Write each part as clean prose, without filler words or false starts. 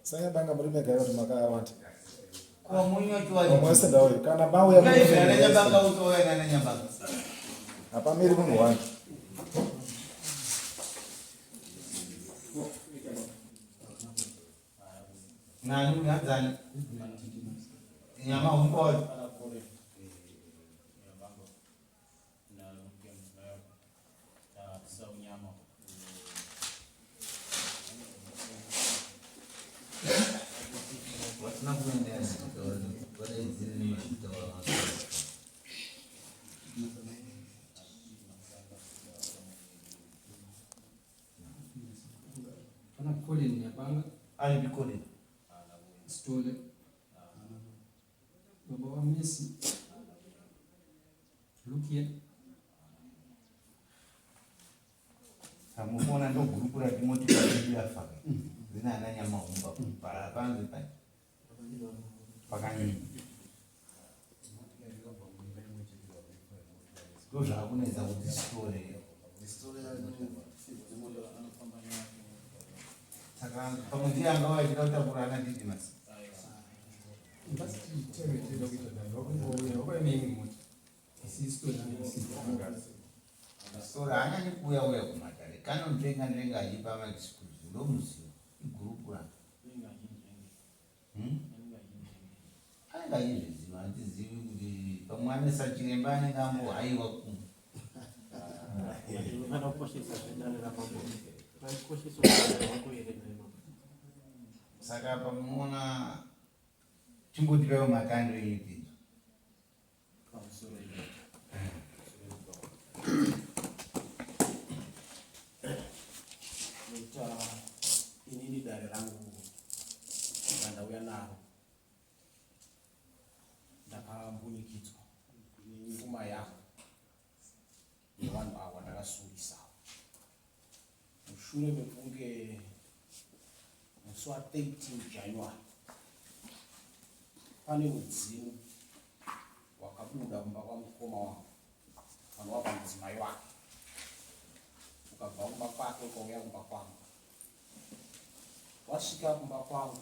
Sanyabanga muri mega kuti makawanda. Vamwe wese ndauye kana mauya Nyabanga utouya nana Nyabanga. Hapamiri munhu wani. Nani nyanzani? Nyama humboyo. Pana Colin Nyabanga. Ari Colin. Stole. Baba wa Messi. Lukia. Samukuona ndo gurupu ratimoti payafa rina ana Nyamahumba panze pai pakanyini ndozvaakunetsa kuti sitore saka pamwe ndiye anga vachida kutakura ana Didymus. Sora haanyanyi kuuya uya kumatare kanonzvenga nzvenga achipa maexcuse ndomuziva igurupu rake anenge achizviziva handizivi kuti pamwe ane sachiremba anenge ambohaiwa kumwe. Saka pamunoona chingotipaiwo matando enyu tinzwa. Noita inini dare rangu randauya naro ndakambunyikidzwa nepfuma yangu nevanhu ava ndakasungisa mushure mekunge musi wa 13 January pane mudzimu wakabuda kumba kwamukoma wangu vanova pamudzimai wake ukabva kumba kwake ukauya kumba kwangu wasvika kumba kwangu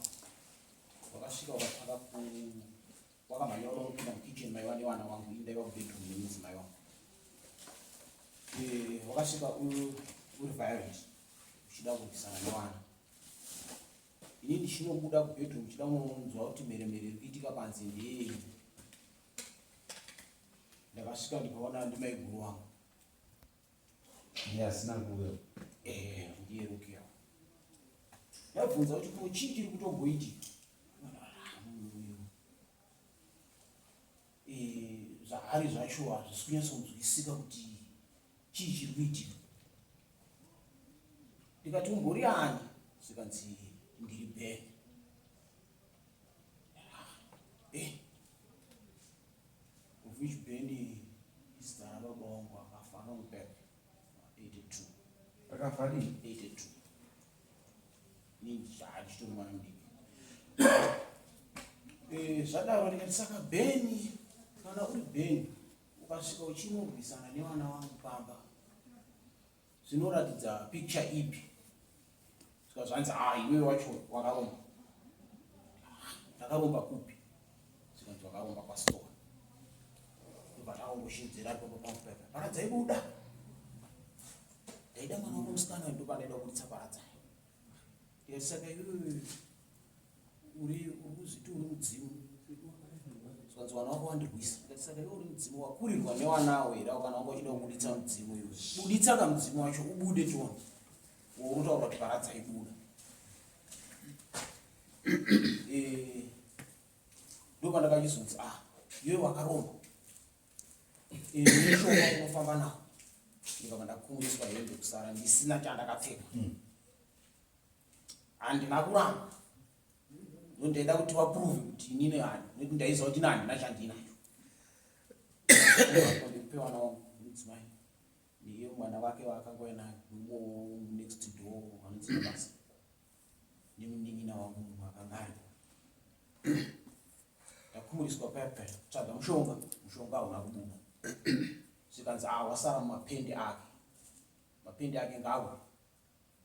wakasvika ukatanga ku wakamhanya wada kupinda mukitchen maiva nevana wangu ini ndaiva kubedroom nemudzimai wangu eh, wakasvika uri violent uchida kurwisana nevana ini ndichinobuda kubedroom chida kunonzwa kuti mheremhere iri kuitika panze ndeyei ndakasvika ndikaona ndimaiguru wangu Ndiye asina kuuya. Eh, ndiye Rukia. Ndabvunza kuti ko chii chiri kutomboitika? Eh, zvaari zvacho hazvisi kunyatsonzwisika kuti chii chiri kuitika. Ndikati umbori ani? Zvikanzi ndiri Ben. Ben. Of which Ben izita rababa wangu akafa long back 82. Akafa rini? 82. Ninja ndichitori mwana mudiki. Eh, zvadaro ndikati saka Ben kana uri Ben ukasvika uchinorwisana nevana vangu pamba zvinoratidza picture ipi svika zvanzi ah iwewe wacho wakaromba ndakaromba kupi zvikanzi wakaromba kwastore ndobva takangoshinzira ipapo papepa paradzai buda ndaida mwana wangu musikana ndopandaida kubuditsa paradzai ndikati saka iwewe uri uri kuzviti uri mudzimu zvikanzi wana wako wandirwisa ndikati saka iwe uri mudzimu wakurirwa newanawo here kana wanga uchida kubuditsa mudzimu iwe buditsa ka mudzimu wacho ubude tione unotaura kuti paradza ibuda eh, ndopandakachizonzi ah iwe wakaromba eh, mishonga unofamba nawo ndikabva ndakumbiswa hembe kusara ndisina chandakapfeka hmm. Handina kuramba no ndaida kuti vaprove kuti inini hani nekuti ndaiziva kuti ini handina chandinacho pamberi pevana wangu mudzimai neiye mwana wake waakanga naye mumwe next door anonzi basa nemunin'ina wangu mumwe akanga aripo ndakumuriswa paya paya tsvaga mushonga mushonga hauna kubuda zvikanzi ah wasara mumapende ake mapende ake ngawe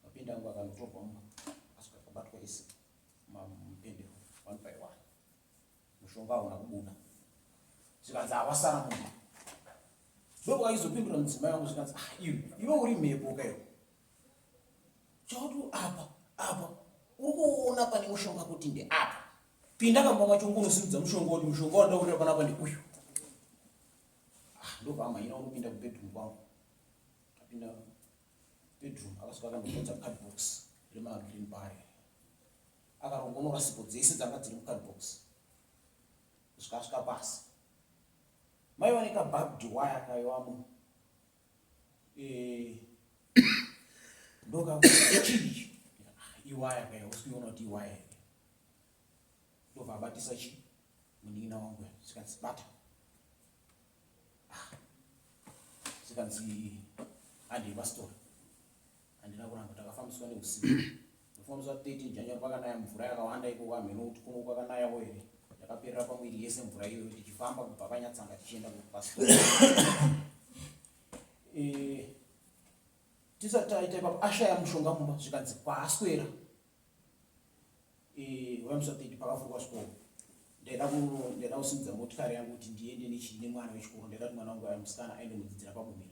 Mapinda angu akanotorwa mumba asvika akabatwa ese. Mupendero one by one. Mushonga hauna kubuda. Zvikanzi hawasara munhu. Ndopaizopindura mudzimai wangu zvikanzi ah iwe iwe uri mhepo ka iwe. Chakuti apa apa uri kuona pane mushonga kuti ndeapa. Pinda kamba macho ungonosimudza mushonga kuti mushonga wandaurira panapa ndeuyu. Ah, ndobva amhanyira unopinda kubedroom kwangu. Apinda bedroom akasvika akandobvunza cardbox remagreen bar. Akarongonora sipo dzese dzanga dziri mucardbox kusvika asvika pasi. Maiva nekabarbed wire kaivamo. Eh, ndoka chii iwaya kaya usikuiona kuti iwaya here. Ndobva abatisa chi munin'ina wangu uya, zvikanzi bata. Ah, zvikanzi handei pastori. Handina kuramba, takafambiswa neusiku. Kufambiswa 13 January, kwakanaya mvura yakawanda ikoko, hameno kuti kuno kwakanayawo here. Yakaperera pamwiri yese mvura iyoyo tichifamba kubva panyatsanga tichienda kupastori. Eh, tisati taita ipapo ashaya mushonga mumba, zvikanzi kwaaswera wamusa 30 pakavhurwa zvikoro, ndaida kusimudza motikari yangu kuti ndiende nechii nemwana wechikoro. Ndaida kuti mwana wangu aya musikana aende kudzidzira pabumira.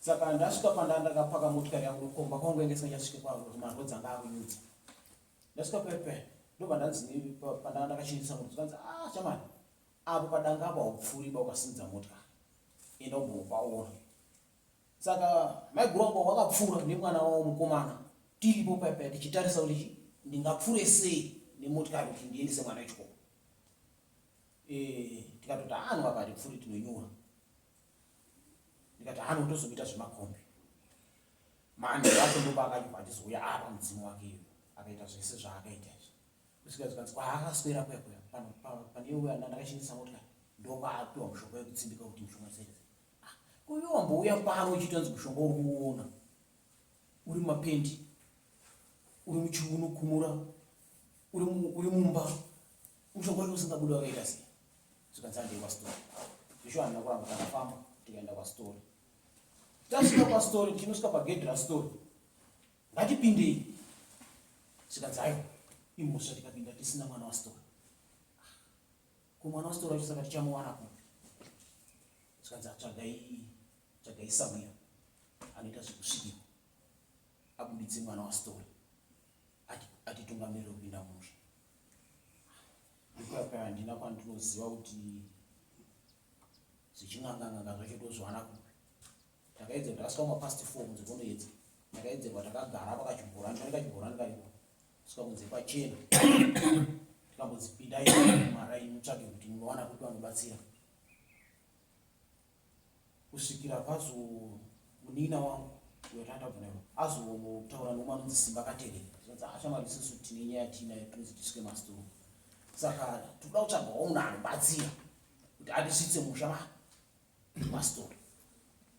Saka ndasvika panda ndakapaka motikari yangu, komba kwangu yange isingachasvike kumarhodzi anga akunyudza. Ndasvika pepe, ndobva ndanzi panda ndakachinjisa moto, zvikanzi ah chamani, apo padanga apo haupfuuri ba ukasimudza motikari, enda umbopaona. Saka maiguru wangu wakapfuura nemwana wavo mukomana, tiripo pepe tichitarisa kuti ndingapfuure sei nemotikari kuti ndiendese mwana wechikoro. Eh, tikatoti anu apa hatipfuuri, tinonyura. Ndikati hano tozomuita zvemakombi manje wacho. Ndopaakachibva achizouya apa mudzimu wake iyoyo, akaita zvese zvaakaita izvi kusvika zvikanzi kwaakaswera kuya kuya pane uya ndakachinjisa motikari, ndokwaapiwa mushonga wekutsimbika kuti mushonga sei. Ah, kuyo wambouya pano uchitonzi mushonga uri kuuona uri mumapendi, uri muchiuno kumura, uri mumba, mushonga wacho usingabudi wakaita sei? Zvikanzi handei kwastori. Zvisho handina kuramba, takafamba tikaenda kwastori. Tasvika pastori, tichinosvika pagedhi rastori, ngatipindei. Zvikanzi aiwa, imhosva tikapinda tisina mwana wastori. Ko mwana wastori wacho saka tichamuwana kupi? Zvikanzi atsvagai, tsvagai sawira anoita zvekusvikirwa abuditse mwana wastori atitungamirire kupinda musha. Ipapo handina kwandinoziva kuti zvichin'angang'anga zvacho tozviwana kupi. Takaedza, takasvika mapast 4 kunze kunoedza. Takaedzerwa, takagara pakachibhorani, pane kachibhorani karipo, kusvika kunze kwachena. Tikambonzi pindai marai mutsvage kuti munowana kupi vanobatsira, kusvikira pazo munin'ina wangu uyo tandabva naye azotaura nomwe anonzi Simba Katerere. Zvanzi ashamwari, isusu tine nyaya tiinayo, tinonzi tisvike masitoro, saka tinoda kutsvagawo munhu anobatsira kuti atisvitse musha ma masitoro.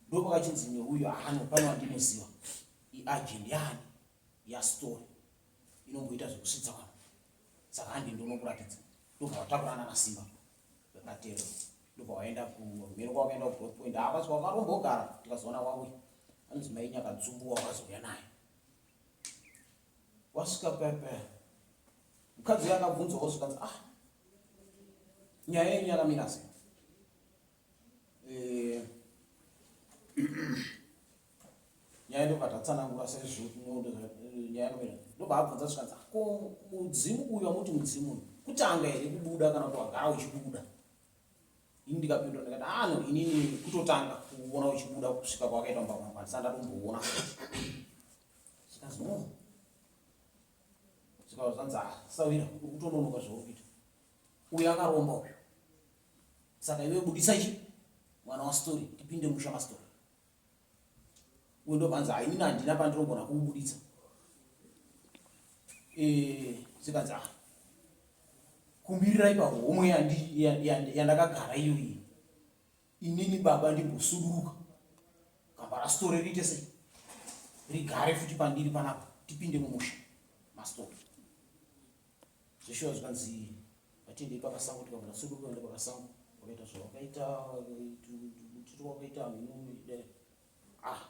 Ndopakachinzi neuyu hano pane wandinoziva, iagent yaani yastori inomboita zvekusvitsa vanhu, saka handi ndonokuratidza. Ndobva watakurana naSimba Katerere, ndobva waenda kumhero kwawakaenda kugrowth point. Akasvika wakarombogara, tikazoona wauya anonzi mai Nyakadzumbu, wakazouya naye. Wasvika pepe, mukadzi uyo akabvunzwawo, zvikanzi ah, nyaya yenyu yakamira sei? Eh, nyaya ndobva tatsanangura saizvo nyaya yakamira. Ndobva abvunza, zvikanzi ah, ko mudzimu uyu amuti mudzimu uyu kutanga here kubuda kana kuti wagara uchibuda? Ini ndikapindura ndikati ano inini kutotanga kuona uchibuda kusvika kwakaita mumba kwangu, handisati ndatomboona. Zvikanzi no, zvikanzi ah, sawira, uri kutononoka zvauri kuita, uyu akaromba uyu, saka iwe budisa chi mwana wastori tipinde musha mastori uyu. Ndobvanzi ah, inini handina pandinogona kuubuditsa. Eh, zvikanzi ah, kumbirirai pahomwe yandakagara iyoyi, inini baba ndimbosuduruka, gamba rastori riite sei, rigare futi pandiri panapa, tipinde mumusha mastori zveshuwa. Zvikanzi vatendei pakasango, tikabva tasuduruka ende pakasango wakaita zvawakaita, tiri wakaita mhino. Ah,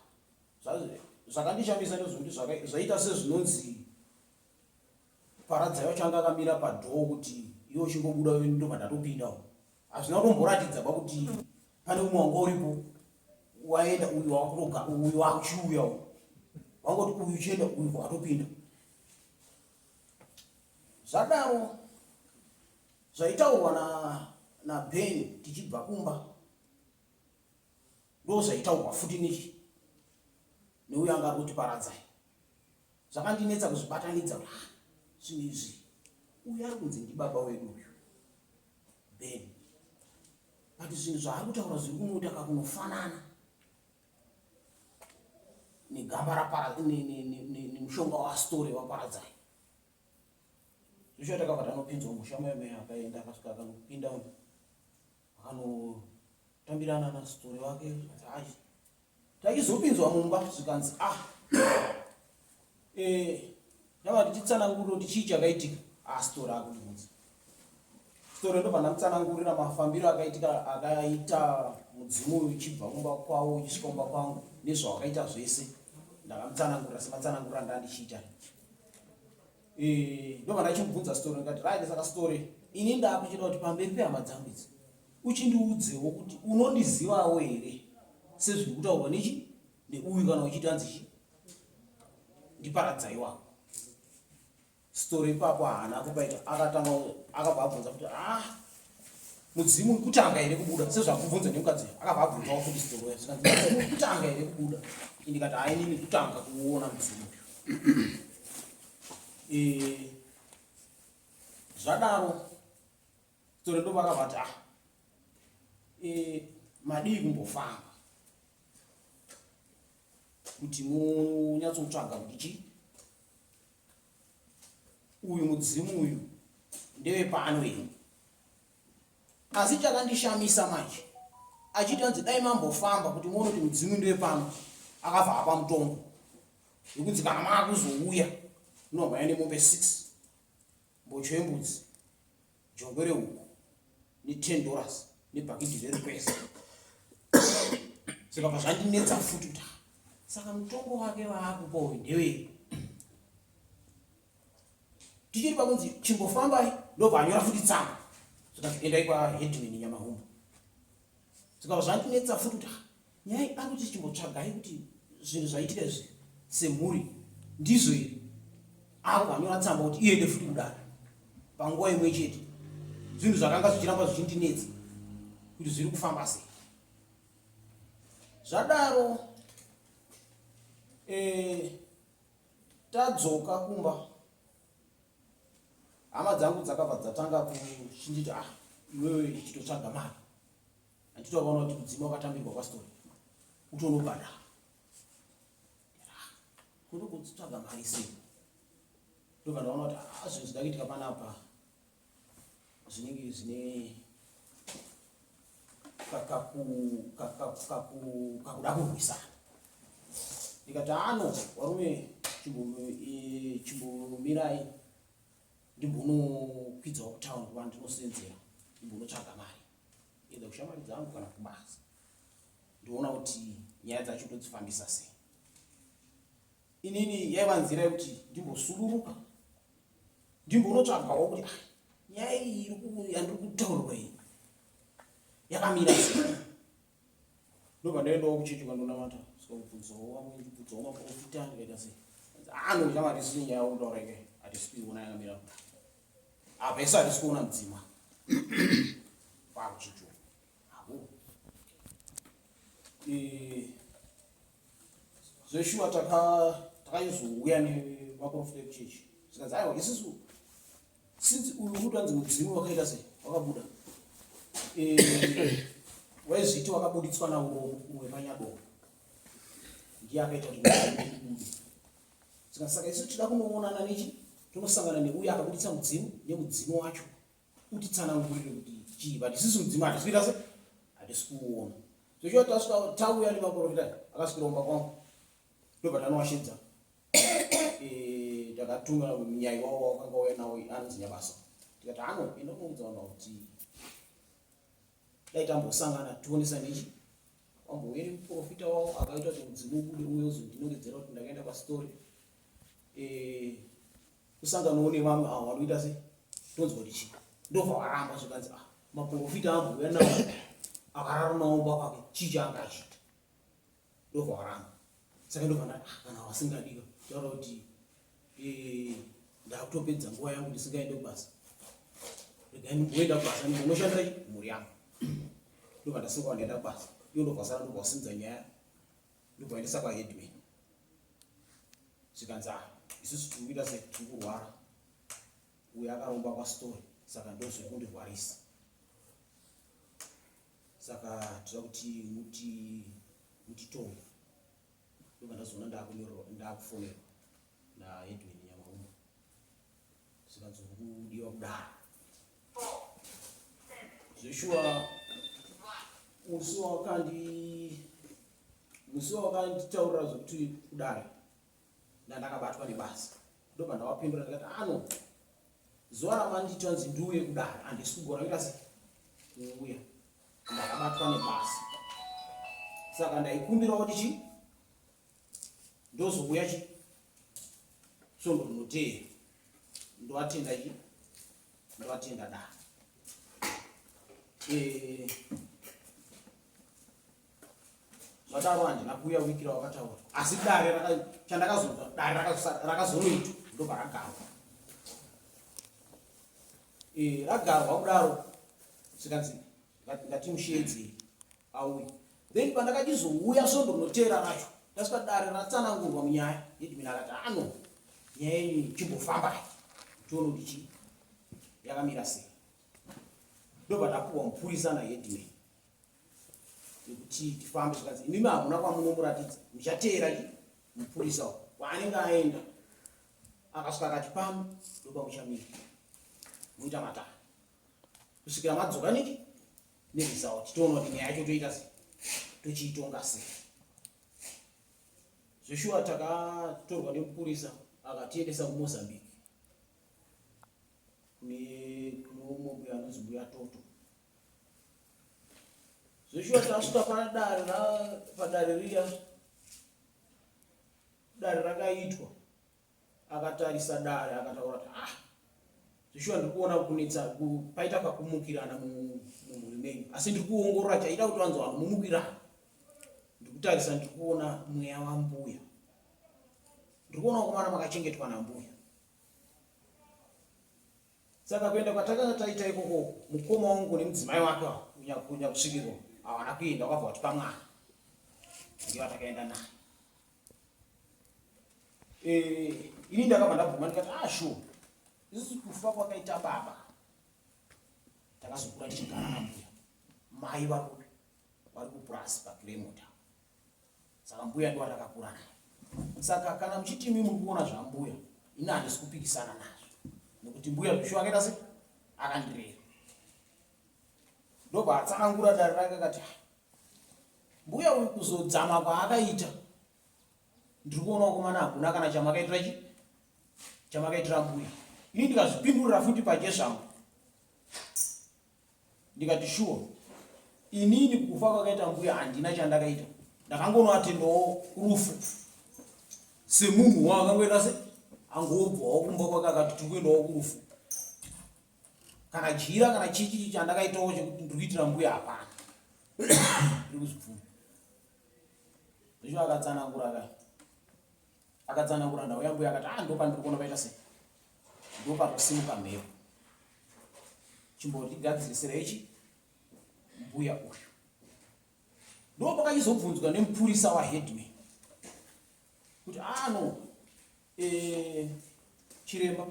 zvakandishamisa ndezvekuti zvaita sezvinonzi Paradzai wacho anga akamira padhoo kuti iwe uchingobuda ndobva ndatopindawo. Hazvina kutomboratidza ba kuti pane umwe wanga uripo waenda uyu wakutoga uyu wakuchiuya uyu wangoti uyu uchienda uyu watopinda. Zvadaro zvaitaurwa na naBen tichibva kumba ndozvaitaurwa futi nechi neuyo anga ari kuti Paradzai. Zvakandinetsa kuzvibatanidza kuti ah, zvinhu izvi uyu ari kunzi ndibaba wedu uyu Ben, but zvinhu zvaari kutaura zviri kunoita kakunofanana negamba rapara nemushonga wastori waParadzai. Zvicho takabva tanopinzwa musha muya, akaenda akasvika akanopinda akanotambirana nastori wake. Tachizopinzwa mumba zvikanzi ah, ndava ndichitsanangurira kuti chii chakaitika. Ah, stori akundibvunza stori, ndobva ndamutsanangurira mafambiro akaitika akaita mudzimu uyu uchibva kumba kwavo uchisvika kumba kwangu nezvawakaita zvese. Ndakamutsanangurira sematsanangurira ndandichiita. Ndobva ndachimubvunza story, ndikati, "Right, saka story, ini ndakuchida kuti pamberi pehama dzangu idzi uchindiudzewo kuti unondizivawo here sezviri kutaurwa nechi neuyu kana uchiti anzi chi ndiParadzai wako." Story ipapo haana kupaita, akatanga akabva abvunza kuti, "Ah, mudzimu uri kutanga here kubuda sezvakubvunza nemukadzi?" Akabva abvunzawo futi story, zvikanzi, "Mudzimu uri kutanga here kubuda?" Indikati, "Hai, inini kutanga kuona mudzimu uyu." Zvadaro story ndo vakabva ati, "Ah, madii kumbofamba kuti munyatsotsvaga kuti chii uyu mudzimu uyu ndewepano here?" Asi chakandishamisa manje, achiti anzi dai mambofamba kuti muone kuti mudzimu ndewepano, akabva apa mutongo yekunzi kana maakuzouya munomhanya nemombe 6, mbocho yembudzi, jongwe rehuku ne$10 nebhakidhi rerukweza. Saka pazvandinetsa futi kuti, ah, saka mutongo wake waakupa uyu ndewei? Tichiri pakunzi chimbofambai, ndobva anyora futi tsamba, zvikanzi endai kwaheadman Nyamahumba. Zvikabva zvandinetsa futi kuti, ah, nyaya ari kuti chimbotsvagai kuti zvinhu zvaitika izvi semhuri ndizvo here, akubva anyora tsamba kuti iende futi kudare panguva imwe chete. Zvinhu zvakanga zvichiramba zvichindinetsa kuti zviri kufamba sei. Zvadaro tadzoka kumba, hama dzangu dzakabva dzatanga kuchinditi, "Ah, iwewe chitotsvaga mari, handiti wakaona kuti mudzimu wakatambirwa kwastori, utonobhadhara." Kunokutsvaga mari sei? Ndobva ndaona kuti, ah, zvinhu zvida kuitika panapa zvinenge zvine kakuda kurwisana. Ndikati, "Ano varume, chimbomirai ndimbonokwidzawo kutauni kuva ndinosenzera, ndimbonotsvaga mari either kushamwari dzangu kana kubasa, ndiona kuti nyaya dzacho todzifambisa sei." Inini yaiva nzira yekuti ndimbosuduruka, ndimbonotsvagawo kuti, ah, nyaya iyi yandiri kutaurirwa iyi yakamira sei. Ndobva ndaendawo kuchechi kwandonamata, sika kubvunzawo vamwe, ndibvunzawo maprofita, ndikaita sei, ano chama tisiri nyaya yakutaura ike, hatisi kuiona yakamira kudai apa, isu hatisi kuona mudzima pakuchicho avo. Zveshuwa takaizouya nemaprofita ekuchechi, zvikanzi, "Aiwa, isusu since uyu uri kutanzi mudzimu wakaita sei wakabuda, waizviti wakabuditswa naUromo wepanyadoro, ndiye akaita kuti mudzimu ubude. Saka isu tida kunoonana nechi tonosangana neuyo akabuditsa mudzimu nemudzimu wacho, utitsanangurire kuti chii, but isusu mudzimu hatisi kuita se hatisi kuuona." Zvechiwa tasvika tauya nemaprofita, akasvikira kumba kwangu, ndobva tanowashedza. Takatuma munyai wavo wakanga uya nawo anonzi Nyabasa, tikati, "Ano enda unoudza vanhu kuti dai tambosangana tionesa nechi wambouye nemuprofita wavo akaita kuti mudzimu ubude uye uzondinongedzera kuti ndakaenda pastori." kusanganawo nevamwe avo vanoita sei tonzwa kuti chii ndobva waramba zvikanzi ah maprofita ambouya nawo akarara nawo mba kwake chii chaanga achiita ndobva waramba saka ndobva ndati ah, kana vasingadiwa taura kuti eh, ndakutopedza nguva yangu ndisingaende kubasa regai ndimboenda kubasa ndimbonoshandira mhuri yangu ndobva ndasunga ndaenda kubasa iyo ndobva sara ndobva wasimudza nyaya ndobva waendesa kwaheadman zvikanzi ah isusu tiri kuita se tiri kurwara uyo akaromba kwastory saka ndozviri kundirwarisa saka tinoda kuti muti mutitonge ndobva ndazoona ndakunyorerwa ndakufonerwa naedwin nyamaumba zvikanzi uri kudiwa kudaro zveshuwa musi wakandi musi wakanditaurira zvekuti kudare ndandakabatwa nebasa ndobva ndawapindura ndikati ano ah, zuva ramanditi anzi ndiuye kudare handisi kugona kuita se kuuya ndakabatwa nebasa saka ndaikumbirawo kuti chi ndozouya chi svondo rinoteera ndoatenda chi ndoatenda dare eh, zvadaro handina kuuya wiki rawakataura asi dare chandakazonzwa dare rakazonoitwa ndobva ragarwa eh, ragarwa kudaro zvikanzi ngatimusheedzei auye then pandakachizouya svondo rinoteera racho ndasvika dare ratsanangurwa munyaya yedmin akati ano ah, nyaya yenyu chimbofambai tione kuti chii yakamira sei ndobva ndapuwa mupurisa naheadman yekuti tifambe zvikanzi imimi hamuna kwamunomuratidza muchateera chi mupurisa uko kwaanenge aenda akasvika akati pano ndopamuchamira moita matare kusvikira madzoka niki neresult toona kuti nyaya yacho toita sei tochiitonga sei zveshuwa takatorwa nemupurisa akatiendesa kumozambique kune umwe mbuya anonzi mbuya toto zveshuwa tasvika padare padare riya dare rakaitwa akatarisa dare akataura kuti ah zveshuwa ndiri kuona kunetsa paita kakumukirana mumhuri menyu asi ndiri kuongorora chaita kuti vanzi vanhu mumukirana ndiri kutarisa ndiri kuona mweya wambuya ndiri kuona vakomana makachengetwa nambuya Saka kuenda kwatakanga taita ikoko mukoma wangu nemudzimai wake nyakusvikirwa hawana kuenda wakabva watipa mwana ndiye watakaenda naye eh, ini ndakabva ndabvuma ndikati ah sure isusu kufa kwakaita baba takazokura tichigara nambuya mai vari vari kupurasi pakilemota Saka mbuya ndiwo atakakura naye. Saka kana muchiti imi muri kuona zvambuya, ini handisi kupikisana nazvo. Nekuti mbuya zvishuwa akaita se akandirera. Ndobva atsanangura dare rake akati ah, mbuya uyu kuzodzama kwaakaita ndiri kuona vakomana hakuna kana chamakaitira chi chamakaitira mbuya. Ini ndikazvipindurira futi pachezvangu. Ndikati sure inini kufa kwakaita mbuya handina chandakaita ndakangonoatendawo rufu semunhu waakangoita se angobvawo kumba kwake akati tiri kuendawo kurufu kana jira kana chichi chandakaitawo chekuti ndiri kuitira mbuya hapana ndiri kuzvibvuma zvicho akatsanangura ka akatsanangura ndauya mbuya akati ah ndopandiri kuona paita sei ndopakusimuka mhepo chimbotigadzirisira ichi mbuya uyu ndo pakachizobvunzwa nemupurisa waheadman kuti ano ah, e, chiremba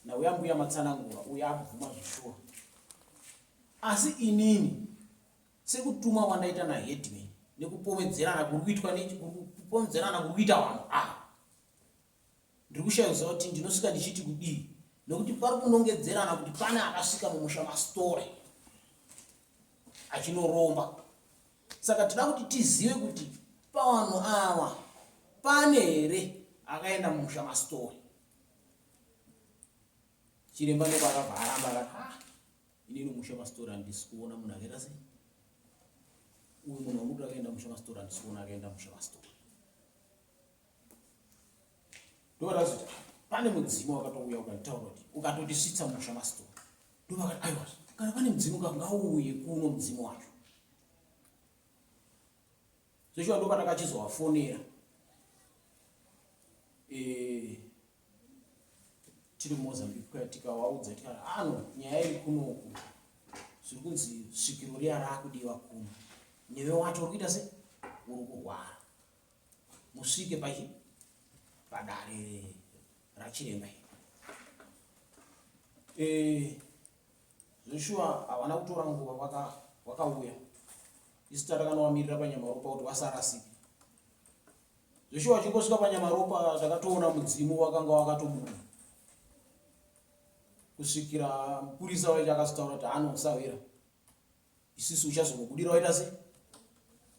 nauya mbuya matsanangura uyo akubvuma zvishuwa asi inini sekutumwa kwandaita naheadman nekupomedzerana kuri kuitwa kupomedzerana kuri kuita vanhu ava Ndiri kushaya kuziva kuti ndinosvika ndichiti kudii nekuti pari kunongedzerana kuti pane akasvika mumusha maStore achinoromba. Saka tinoda kuti tizive kuti pavanhu ava pane here akaenda mumusha maStore. Chiremba ndopaakabva aramba akati ah, inini musha mastori handisi kuona munhu akaita sei uyu munhu wamuti akaenda musha mastori handisi kuona akaenda musha mastori. Ndoratidza kuti Pane mudzimu wakatouya ukanditaura kuti ukatotisvitsa musha masitoro. Ndovakati aiwa, kana pane mudzimu ngauuye kuno mudzimu wacho. Zveshuwa ndopatakachizovafonera e, tiri kuMozambique kuya tikawaudza tikati ano nyaya iri kunoku zviri kunzi svikiro riya raakudiwa kuno newe wacho uri kuita se uri kurwara musvike pachi padare rachiremba iri e, zveshuwa havana kutora nguva wakauya isu tatakanovamirira panyamaropa kuti vasarasike zveshuwa vachingosvika panyamaropa takatoona mudzimu wakanga wakatobuda kusvikira mupurisa wacho akazotaura kuti anosahwira isusu uchazongobudira waita se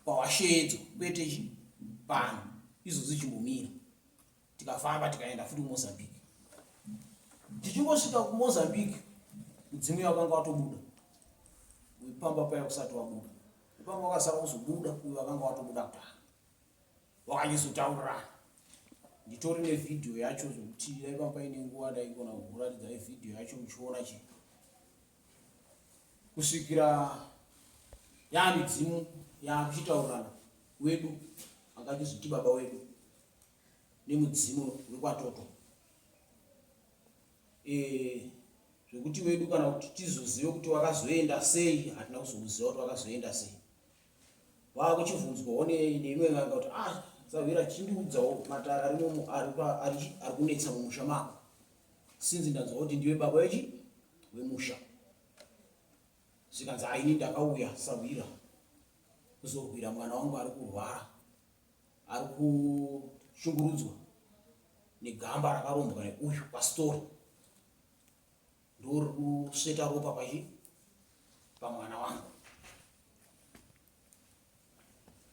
pawasheedzwa kwete chi pano izvozvi chimbomira tikafamba tikaenda futi kumozambique tichingosvika kumozambique mudzimu wakanga watobuda wepamba paya kusati wabuda wepamba wakasara kuzobuda uyo wakanga watobuda kudhara wakachizotaurirana nditori nevhidhiyo yacho zvekuti dai pamba paine nguva ndaigona kukuratidzai vhidhiyo yacho muchiona chi kusvikira yaamidzimu yakuchitaurirana wedu akachizoti baba wedu nemudzimu wekwatoto e, zvekuti wedu kana kuti tizozive kuti wakazoenda sei hatina kuzouziva kuti wakazoenda sei wakuchibvunzwawo neimwe n'anga kuti ah sahwira chindiudzawo matara arimomo ari kunetsa mumusha mako sinzi ndanzwa kuti ndiwe baba wechi wemusha zvikanzi aini ndakauya sahwira kuzorwira mwana wangu ari kurwara ari kushungurudzwa negamba rakarombwa neuyu pastori ndori kusveta ropa pachi pamwana wangu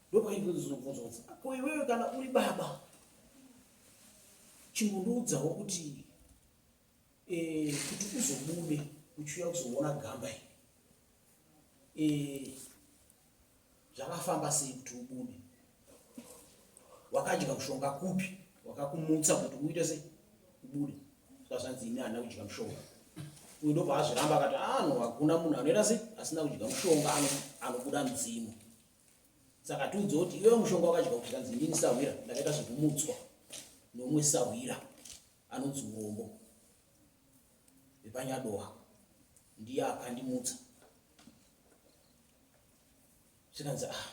ndopaizobvunzwa kuti ko iwewe kana uri baba chimbondiudzawo kuti e, kuti uzobude uchiuya kuzoona gamba iri e, zvakafamba sei kuti ubude wakadya mushonga kupi wakakumutsa kuti uite sei ubude zvazvanzi ini handina kudya mushonga uyu ndobva azviramba akati ano ah, hakuna munhu anoita sei asina kudya mushonga anobuda mudzimu saka tiudze kuti iwewe mushonga wakadya kuti kanzi inini sahwira ndakaita zvekumutswa nomwe sahwira anonzi urombo vepanyadoha ndiye akandimutsa zvikanzi ah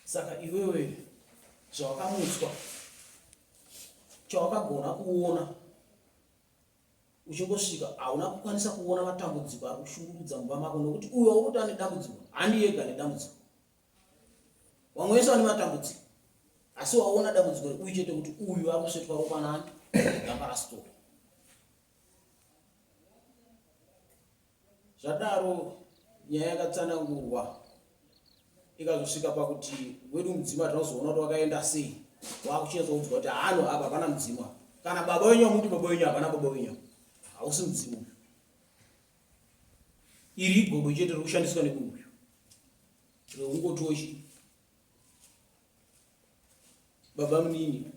saka iwewe zvawakamutswa chawakagona kuona uchingosvika hauna kukwanisa kuona matambudziko ari kushungurudza mumba mako nokuti uyo wakuti ane dambudziko handi yega ane dambudziko vamwe vese vane matambudziko asi waona dambudziko reuyu chete kuti uyu ari kusvetwa ropa nani gamba rastori Zvadaro nyaya yakatsanangurwa ikazosvika pakuti wedu mudzimu hatinozoona kuti wakaenda sei wakuchinyatsokuudzwa kuti haano apa hapana mudzimu apa kana baba wenyu wamuti baba wenyu hapana baba wenyu hausi mudzimu uyu iri igodo chete riri kushandiswa nemunhu uyu reungotochi baba munini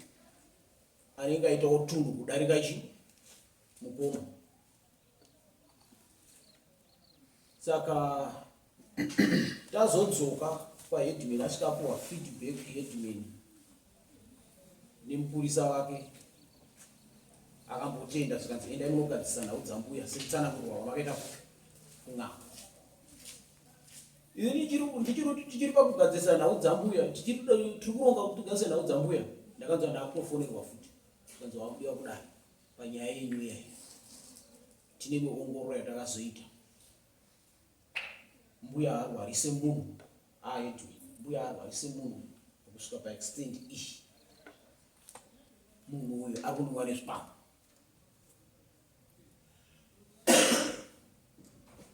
anenge aitawo tunhu kudarika chi mukoma saka tazodzoka kwaheadman asvika apuwa feedback headman nemupurisa wake akambotenda zvikanzi endai munogadzisa nhau dzambuya sekutsanangurwa kwamakaita kun'anga ini tichiri pakugadzirisa nhau dzambuya tiri kuronga kuti tigadzise nhau dzambuya ndakanzwa ndakutofonerwa futi zvikanzi wakudiwa kudai panyaya yenyu iyayi tine imwe ongororo yatakazoita mbuya arwarise munhu aedwin mbuya arwarise munhu kusvika paextend iyi munhu uyu ari kundiwa nezvipambo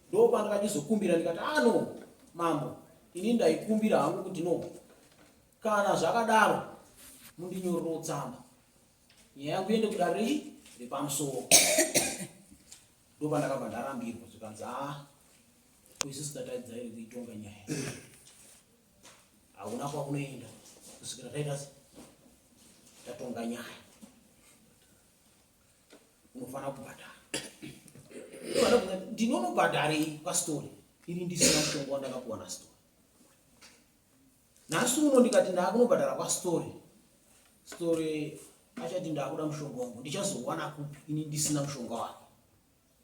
ndopandakachizokumbira ndikati ano ah, mambo ini ndaikumbira hangu kuti no kana zvakadaro mundinyorero tsamba nyaya yangu iende kudare rechi repamusoro ndopandakabva ndarambirwa zvikanzi a ah, isusu tataidzaire kuitonga nyaya hauna kwakunoenda kusvikira taita tatonga nyaya. Unofanira kubhadhara. Ndinonobhadharei kwastori iri ndisina mushonga wandakapuwa nastori? Nhasi uno ndikati ndaakunobhadhara kwastori, stori achati ndaakuda mushonga wangu, ndichazowana kupi ini ndisina mushonga wake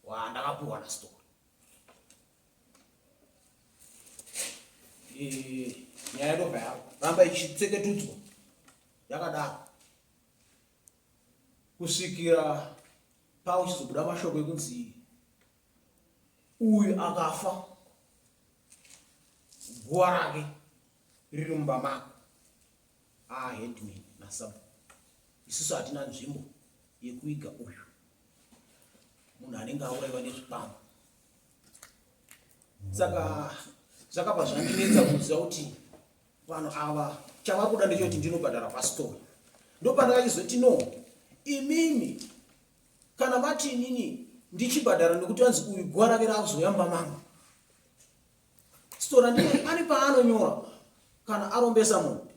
wandakapuwa nastori? Nyaya yatobva yaramba ichitseketudzwa yakadaro kusvikira pauchizobuda mashoko ekunzi uyu akafa, guva rake riri mumba mako aheadman nasabhuku. Isusu hatina nzvimbo yekuiga uyu munhu anenge auraiwa nezvikwambo. Saka zvakabva zvandinetsa kuziva kuti vanhu ava chavari kuda ndechekuti ndinobhadhara pastori. Ndopandakachizoti no, imimi kana mati inini ndichibhadhara nekuti anzi uyu guva rake raakuzouya mumba mangu, stora ndine ane paanonyora kana arombesa munhu,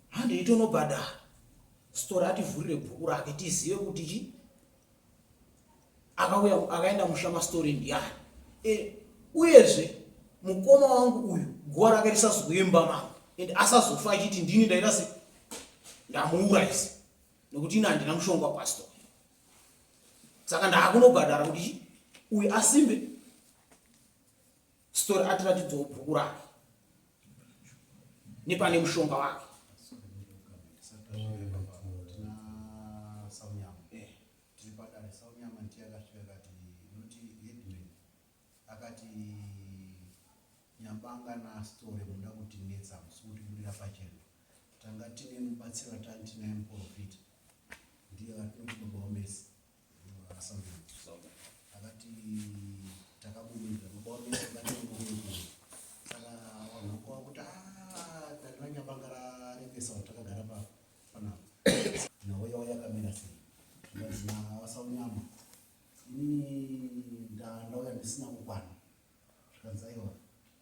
handeitonobhadhara. Stora ativhurire bhuku rake tizive kuti chi akauya akaenda musha mastori ndiani. Uyezve mukoma wangu uyu guva rake risazouye mumba mangu and asazofa achiti ndini ndaita se ndamuurayisa, nekuti ini handina mushonga wapastor. Saka ndaakunobhadhara kuti uyu asimbe stori atiratidzawo bhuku rake nepane mushonga wake. Tina Saunyama tiri padare. Saunyama ndiye akasvika akati noti headman akati Nyambanga naStore muda kutinetsa, musi kutibudira pachena. Tanga tine mubatsiri watanga tinaye, muprofita, ndiye vatinoti baba wamesi Saunyama. Akati takabumirira baba wamesi vakati, saka vanhu vakava kuti dare raNyabanga rarebesa, takagara panapa nhau yavo yakamira sei? Zvikanzi navaSaunyama, inini ndauya ndisina kukwana. Zvikanzi aiwa,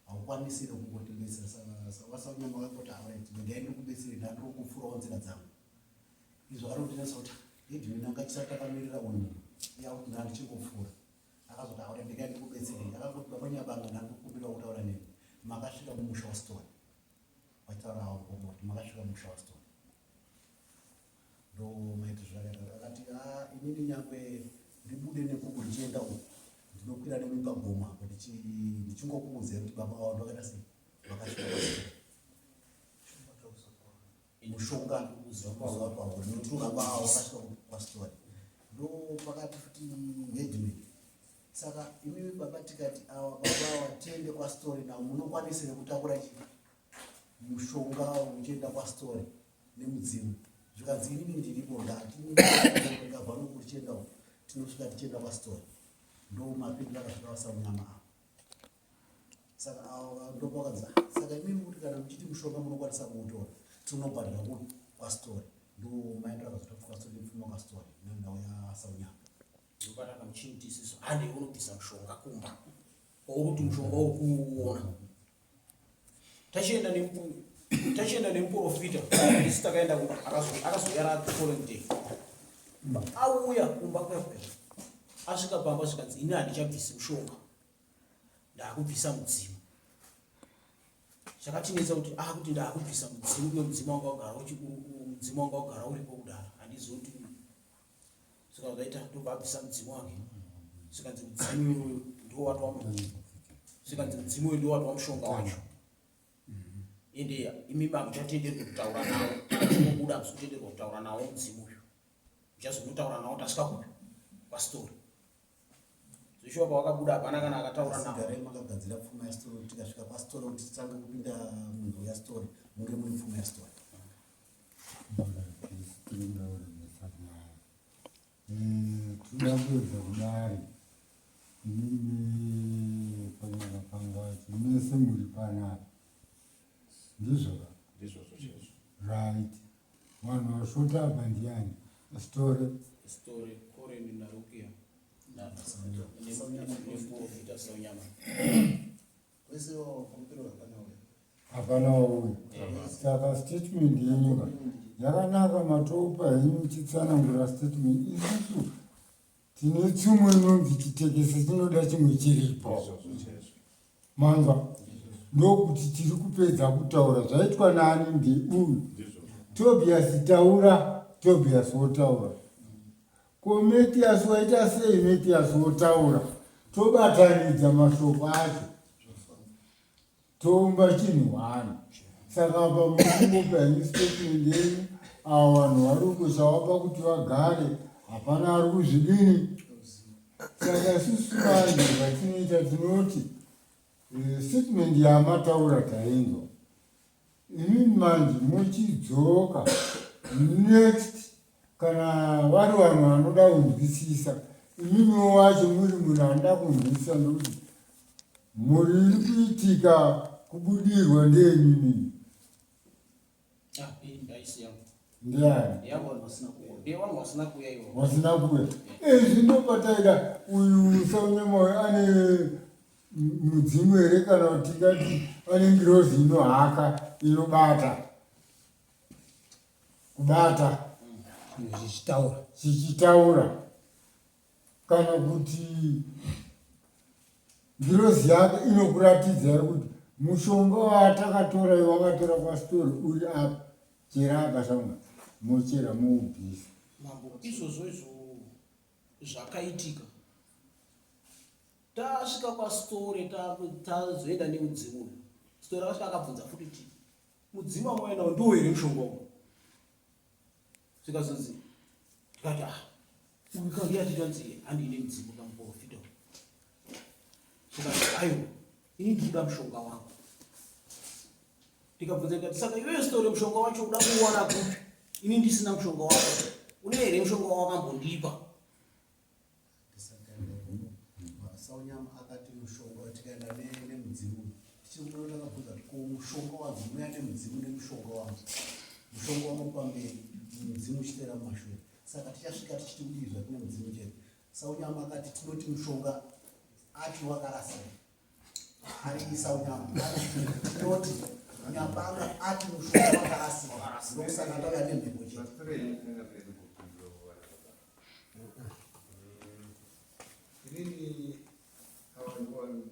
haukwanisire kungotibetsera. Saka vaSaunyama vakangoti, alright, regai ndikubetsere, ndandiri kupfuurawo nzira dzangu. Izvo akatondinetsa kuti headman anga chisati takamirira uyu munhu iya kuti ndandichingopfuura. Akazoti alright, regai ndikubetserei. Akangoti baba Nyabanga, ndandikukumbirawo kutaura nemi, makasvika mumusha wastori? Vachitaura havo mukoma kuti makasvika mumusha wastori, ndo maiti zvakaita. Akati a inini nyangwe ndibude nekuku ndichienda uku, ndinokwira nemi pagoma ndichingokuudzai kuti baba vavo ndovakaita sei, vakasvika pastori mushonga zuva kwavo, nekuti baba avo vakasvika kwastori. Ndo pakati futi headman, saka imimi baba, tikati ava baba ava tiende kwastori navo, munokwanisire kutakura chi mushonga uchienda kwastori nemudzimu? Zvikanzi inini ndiripo, ndati ndikabva noku tichienda uku, tinosvika tichienda kwastori. Ndo mapindiro akasvika vaSaunyama ava. Saka ava ndopakanzi, saka imimi kuti kana muchiti mushonga munokwanisa kuutora, tinobhadhara kupi? Kwastori. Ndo maendero akazoita kwastori nepfuma kwastori nenhau yaSaunyama. Ndopataka muchiti isusu handei unobvisa mushonga kumba kwauri kuti mushonga uri kuuona. Tachienda nemuprofita isi takaenda kumba, akazouya ra the following day. Auya kumba kuya kuya, asvika pamba zvikanzi ini handichabvisi mushonga, ndaakubvisa mudzimu. Zvakatinetsa kuti akuti ndaakubvisa mudzimu, uye mudzimu wanga wagara mudzimu wanga wagara uripo kudhara, handizivi kuti saka zvaita. Ndobva abvisa mudzimu wake, zvikanzi mudzimu uyu ndiwo watova, zvikanzi mudzimu uyu ndiwo watova mushonga wacho, ende imimi hamuchatenderwi kutaura nawo. Unobuda, hamusi kutenderwa kutaura nawo mudzimu uyu, muchazonotaura nawo tasvika kupi? Kwastori. Zveshuwa pawakabuda hapana kana akataura nawo. Garai makagadzira pfuma yastori, tikasvika pastori kuti titange kupinda munhau yastori, munge mune pfuma yastori. Tinoda kuedza kudari inini panyama pangacho mese muri panapa, ndizvo ka? Ndizvozvo chaizvo. Right, vanhu vashota apa ndiani? Story. Story, Koren naRukia nemuprofita Saunyama. Wese wakumpiro hapana uyo. Hapana wauya, saka statement yenyuka. Yakanaka matopa henyu muchitsanangura statement. Isusu tine tsumo inonzi chitekese chinoda chimwe chiripo. Manzwa? Ndokuti tiri kupedza kutaura zvaitwa nani ndeuyu. Tobias taura, Tobias wotaura. Ko Metias waita sei Metias wotaura. Tobatanidza mashoko acho. Toumba chinhu hwani. Saka apa mukungopa henyu statement yenyu ava vanhu vari uko chavapa kuti vagare hapana ari kuzvidini. Saka isusu manje zvatinoita tinoti eh, statement yamataura tainzwa. Imimi manje mochidzoka next kana vari vanhu vanoda kunzwisisa imimiwo wacho muri munhu anoda kunzwisisa ndokuti mhuri iri kuitika kubudirwa ndeimimi Ah, ndiani vasina kuuya izvi ndopataida uyu saunyama uyu ane mudzimu here kana kuti tingati ane ngirozi inohaka inobata kubata zvichitaura chichitaura kana kuti ngirozi yake inokuratidza here kuti mushonga watakatora iwe wakatora kwasitori uri apa chera apa shamwa mochera moubvisa Mambo, izvozvo izvo zvakaitika tasvika kwasitore tazoenda nemudzimu uyu sitore akasvika akabvunza futi kuti mudzimu wamwaendawo ndiwo here mushonga uyu zvikazonzi ndikati ah uyu kange achitanzi handiine mudzimu kamuprofita uyu zvikanzi aiwa ini ndikuda mushonga wangu ndikabvunza ndikati saka iwewe sitore mushonga wacho uda kuuwana kupi ini ndisina mushonga wako une here mushonga wawakambondipa Saunyama akati mushonga tikaenda nemudzimu tichiri kuda takabvunza kuti ko mushonga wangu muya nemudzimu nemushonga wangu mushonga wangu pamberi mudzimu uchiteera mumashure saka tichasvika tichiti kudii zvatine mudzimu chete Saunyama akati tinoti mushonga ati wakarasika ari Saunyama tinoti Nyabanga ati mushonga wakarasika ndokusaka tauya nemhepo chete. Inini ava ndinoamakoni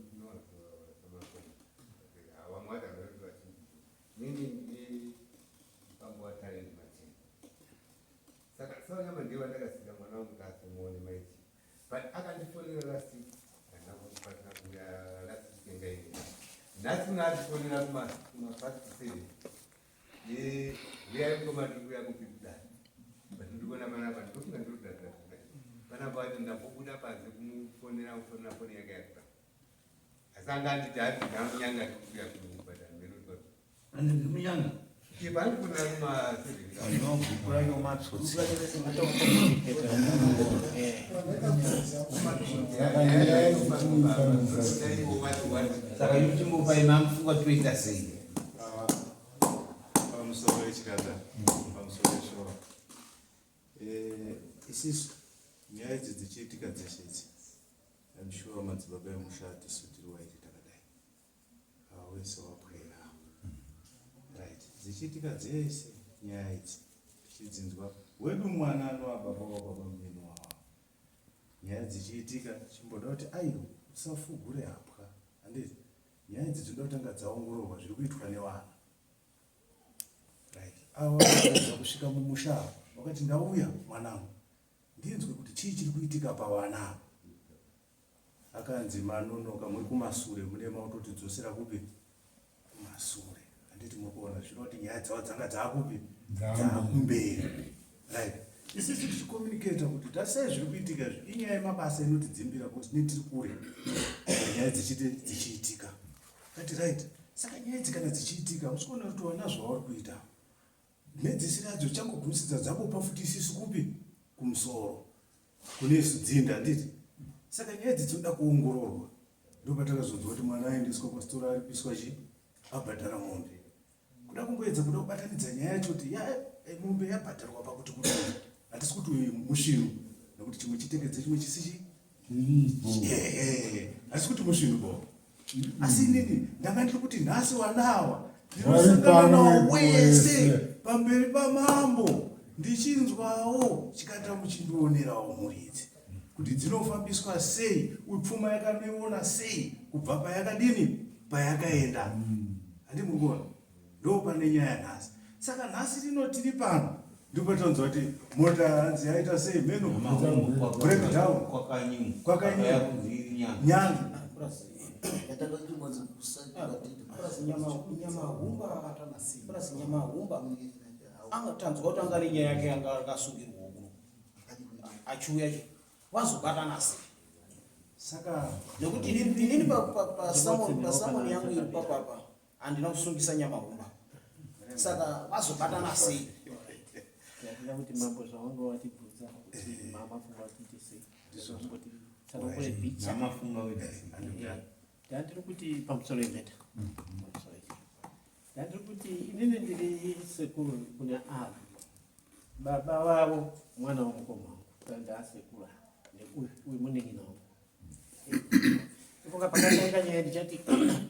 vamwe vacho havanoiti vachinji. Inini ndiri mupambo waTalent Matenga. Saka Saunyama ndiye wandakasiira mwana wangu kuti azomuone maiti. But akandifonera last week handina kukwanisa kuuya last week yanga ine. Nhasi uno andifonera kuma kuma past 7. Eh, uyai mukoma ndiri kuuya kupi kudai. But ndikuona panapa ndofunga ndiri kudadira. Panapa wacho ndambobuda panze kumufonera mufonera foni yake yakura. Asi anga anditi hanzi ndamunyanga ndikuuya kumubhadhara mheno ndikati. Munyanga? Iye paandifonera kuma 7. No, bhuku racho matsotsi. Saka nyaya yekuti Saka yochimbopa imamufunga toita sei? Pamusoro yechikadza, pamusoro yeshora. Eh, isisu nyaya idzi dzichiitika dzeshe idzi, I'm sure madzibaba emusha tisu tiri waiti takadai. Wese wapwera. Right, dzichiitika dzese nyaya idzi tichidzinzwa wedu mwana anova baba wababa munini wavo. Nyaya dzichiitika chimboda kuti aiwa usafugure hapwa handiti nyaya idzi dzinoda kutanga dzaongororwa zviri kuitwa nevana. Right, ava vakaedza kusvika mumusha ava vakati ndauya mwanangu ndinzwe kuti chii chiri kuitika pavana ava. Akanzi manonoka muri kumasure mune mautotidzosera kupi kumasure handiti muri kuona zvino kuti nyaya dzavo dzanga dzaakupi dzaakumberi right isisu tichicommunicata kuti tasei zviri kuitika izvi inyaya yemabasa inotidzimbira because tine tiri kure nyaya dzichiti dzichiitika tati right saka nyaya idzi kana dzichiitika musi kuona kuti wana zvauri kuita mhedzisiro yadzo dzichangogumisidza dzakupa futi isisu kupi kumusoro kune isu dzinda handiti saka nyaya idzi dzinoda kuongororwa ndopatakazonzwa kuti mwana aendeswa kwasitora aripiswa chi abhadhara mombe kuda kungoedza kuda kubatanidza nyaya yacho kuti ya eh, mombe yabhadharwa pakuti kudii hatisi kuti uyu musvinu nekuti chimwe chitekedze chimwe chisi chi hatisi kuti musvinu bo asi inini ndanga ndiri kuti nhasi wanawa Ndinosangana nawo wese pamberi pamambo ndichinzwawo chikata muchindionerawo mhuri idzi kuti dzinofambiswa sei uye pfuma yakanoiona sei kubva payakadini payakaenda handi muri kuona ndo pane nyaya nhasi saka nhasi rino tiri pano ndipo tanzwa kuti mota hanzi yaita sei mheno breakdown Kwakanyiwa. Nyange Purazi Nyamahumba angatanzwa kuti anga nenyaya yake yanga akasungirwa kuno achiuya chi vazobatana sei saka nekuti inini pasamoni yangu iri papapa handina kusungisa Nyamahumba saka vazobatana sei. Ndakuda kuti mambo zvawanga watibvunza kuti mama funga kuti sei ndizvomboti tsanangure picha. Namafunga kuita sei? Ndandiri kuti pamusoro yemeta, ndandiri kuti inini ndiri sekuru kune ava baba vavo, mwana wamukoma wangu, saka ndaasekuru neuyu uyu munin'ina wangu. Ifunga pakatanga nyaya ndichati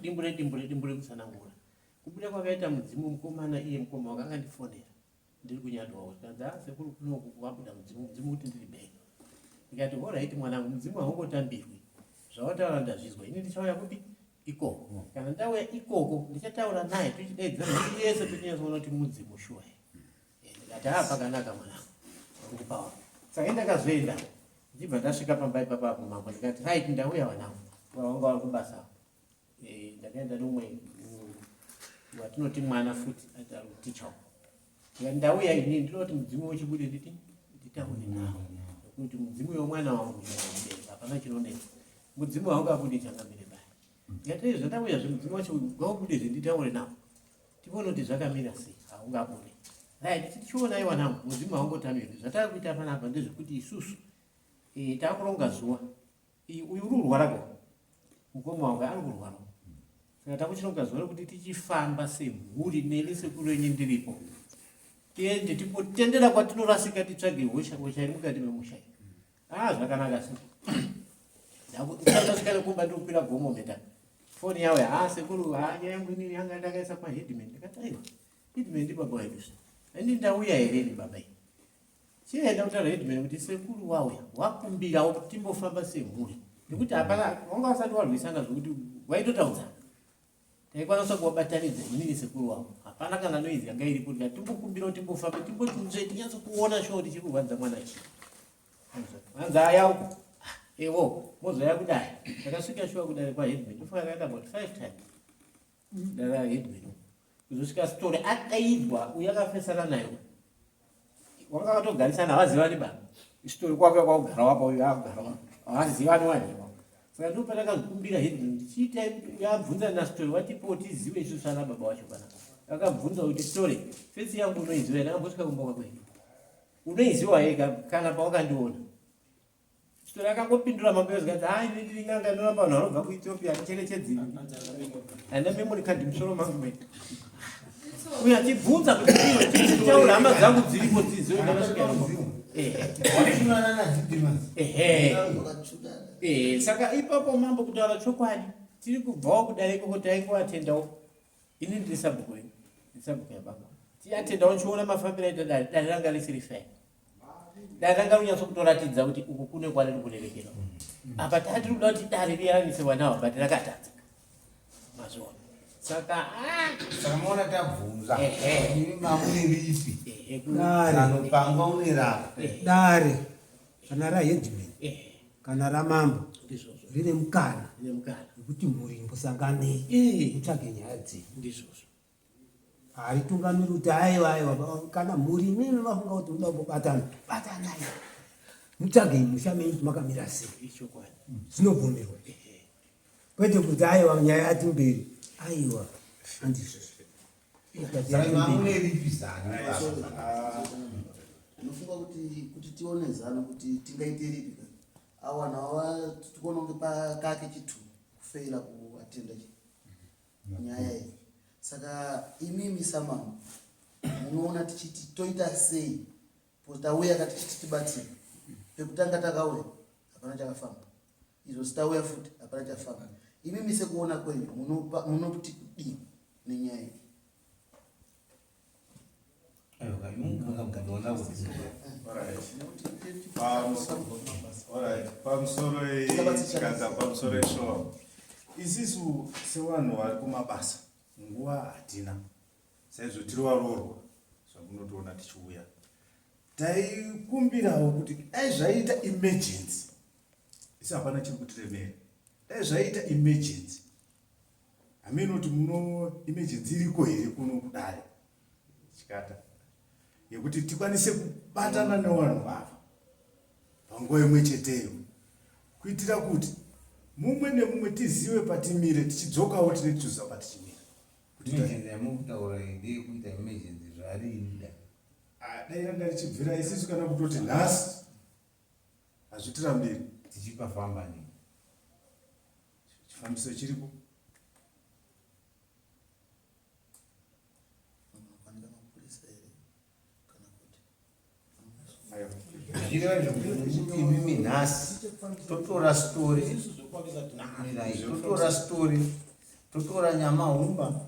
dimbure dimbure dimbure kutsanangura kubuda kwakaita mudzimu mukomana iye mukoma wake akandifonera ndiri kunyadwawo, zvikanzi, "A sekuru, kunoku kwabuda mudzimu, mudzimu kuti ndiri bheni." Ndikati, "Alright mwanangu, mudzimu haungotambirwi, zvawataura ndazvizwa, ini ndichauya kupi ikoko. Kana ndauya ikoko ndichataura naye, tochidaidzira mhuri yese, tochinyatsoona kuti mudzimu shuwa here." Ndikati, "Ha, pakanaka mwanangu, ndikupawa." Saka indakazoenda, ndichibva ndasvika pamba ipapo mambo, ndikati, "Right, ndauya wanangu." Vanga vari kubasa. Ndakaenda neumwe watinoti mwana futi ticha uko. Ndikati, "Ndauya ini, ndinoti mudzimu wechibude nditi nditaure nawo, nekuti mudzimu wemwana wangu ndinomubereka, hapana chinonetsa, mudzimu haungabudi changamire bai." Ndikati, "Izvo ndauya zvemudzimu wacho ngaubude zvenditaure nawo, tione kuti zvakamira sei, haungabude." Right, tichionai wanangu, mudzimu haungotamirwi. Zvatava kuita panapa ndezvekuti isusu takuronga zuva. Uyu uri kurwarako, mukoma wangu ari kurwara, saka takuchironga zuva rekuti tichifamba semhuri neni sekuru enyu ndiripo, tiende timbotendera kwatinorasika, titsvage hosha, hosha iri mukati memusha iyi. Ah, zvakanaka. Se ndasvika nekumba, ndikukwira gomo meta, foni yawe, "Ha sekuru, ha nyaya yangu inini yanga ndakaisa paheadman." Ndikati, "Aiwa, headman ndibaba wedu, ini ndauya here ni baba iyi?" Chienda kutaura headman kuti sekuru wauya, wakumbirawo kuti timbofamba semhuri, nekuti hapana wanga wasati warwisana zvokuti waitotaudzana, taikwanisa kuvabatanidza inini sekuru wavo, hapana kana noise yanga iripo. Tikati timbokumbirawo timbofambe, timboti nzve, tinyatso kuona shuwa kuti chiri kurwadza mwana chii. Hanzi, "Aya uko ewo mozoya kudai." Takasvika shuwa kudai kwaheadman, tofanira kaenda about five times dara headman kuzosvika story akaidzwa uyo akafesana nayo, wanga wakatogarisana, havazivani ba story kwake kwakugara wapa uyo akugara, havazivani waniwa. Saka ndo patakakumbira headman ndichiita yabvunza nastory, watipo tizive isusu ana baba wacho. Kana akabvunza kuti, "Story, face yangu unoiziva? Ndakambosvika kumba kwako here? Unoiziva yega kana pawakandiona?" Story akangopindura mambo zikati, "Hai, ini ndiri n'anga inorapa vanhu vanobva kuEthiopia, handicherechedzi, handina memory card musoro mangu me." Uyo achibvunza kuti iwe tichitaura hama dzangu dziripo dzizive ndakasvika. Wachunana naDidymus. Ehe. Saka ipapo mambo, kutaura chokwadi, tiri kubvawo kudare ikoko, taingoatendawo. Ini ndiri sabhuku wenyu, ndiri sabhuku yababa, tiatendawo nichiona mafambiro aita dare. Dare ranga risiri fair, dare ranga runyatso kutoratidza kuti uku kune kwariri kurerekera apa. Tatiri kuda kuti dare riyaranise vanawa, but rakatadza, mazviona. Saka ah, Saka maona tabvunza. Ehe. Imi mamune ripi? Ehe, Dare. Zano pangwa une rapa. Dare kana raheadman kana ramambo ndizvozvo rine mukana rine mukana wekuti mhuri imbosanganei mutsvage nyaya dzenyu. Ndizvozvo. Haritungamiri kuti aiwa aiwa, kana mhuri imimi mafunga kuti muda kumbobatana, batanai mutsvage musha menyu kuti makamira sei. Ichokwadi. Zvinobvumirwa, kwete kuti aiwa nyaya yati mberi, aiwa handizvo. Saka mamune ripi zano? Ndinofunga kuti tione zano kuti tingaite ripi ka awana tikuona kunge pakake chitu kufeila kuatenda nyaya iyi. Saka imimi samambo munoona tichiti toita sei? Because tauya ka tichiti tibatsire. Pekutanga takauya hapana chakafamba, izvo sitauya futi hapana chafamba. Imimi sekuona kwenyu munoti kudii nenyaya iyi? Mungamboona kuti Alright, pamusoro chikadza pamusoro ishowa isisu sevanhu vari kumabasa nguva hatina saizvo tiri varoorwa zvamunotoona tichiuya taikumbirawo kuti dai zvaita emergency isi hapana chiri kutiremera dai zvaita emergency hameno kuti muno emergency iriko here kuno kudare chikata yekuti tikwanise kubatana nevanhu ava panguva imwe cheteyo kuitira kuti mumwe nemumwe tizive patimire tichidzokawo tine tichiziva patichimira Emergency yamukutaura iyi ndeyekuita emergency zvarini da. Ah, dai ranga richibvira isisu kana kutoti nhasi hazvitirambiri Tichipafamba nei. Chifambiso chiripo. Zvireva zvekuti imimi nhasi totora story mirai totora story totora nyamahumba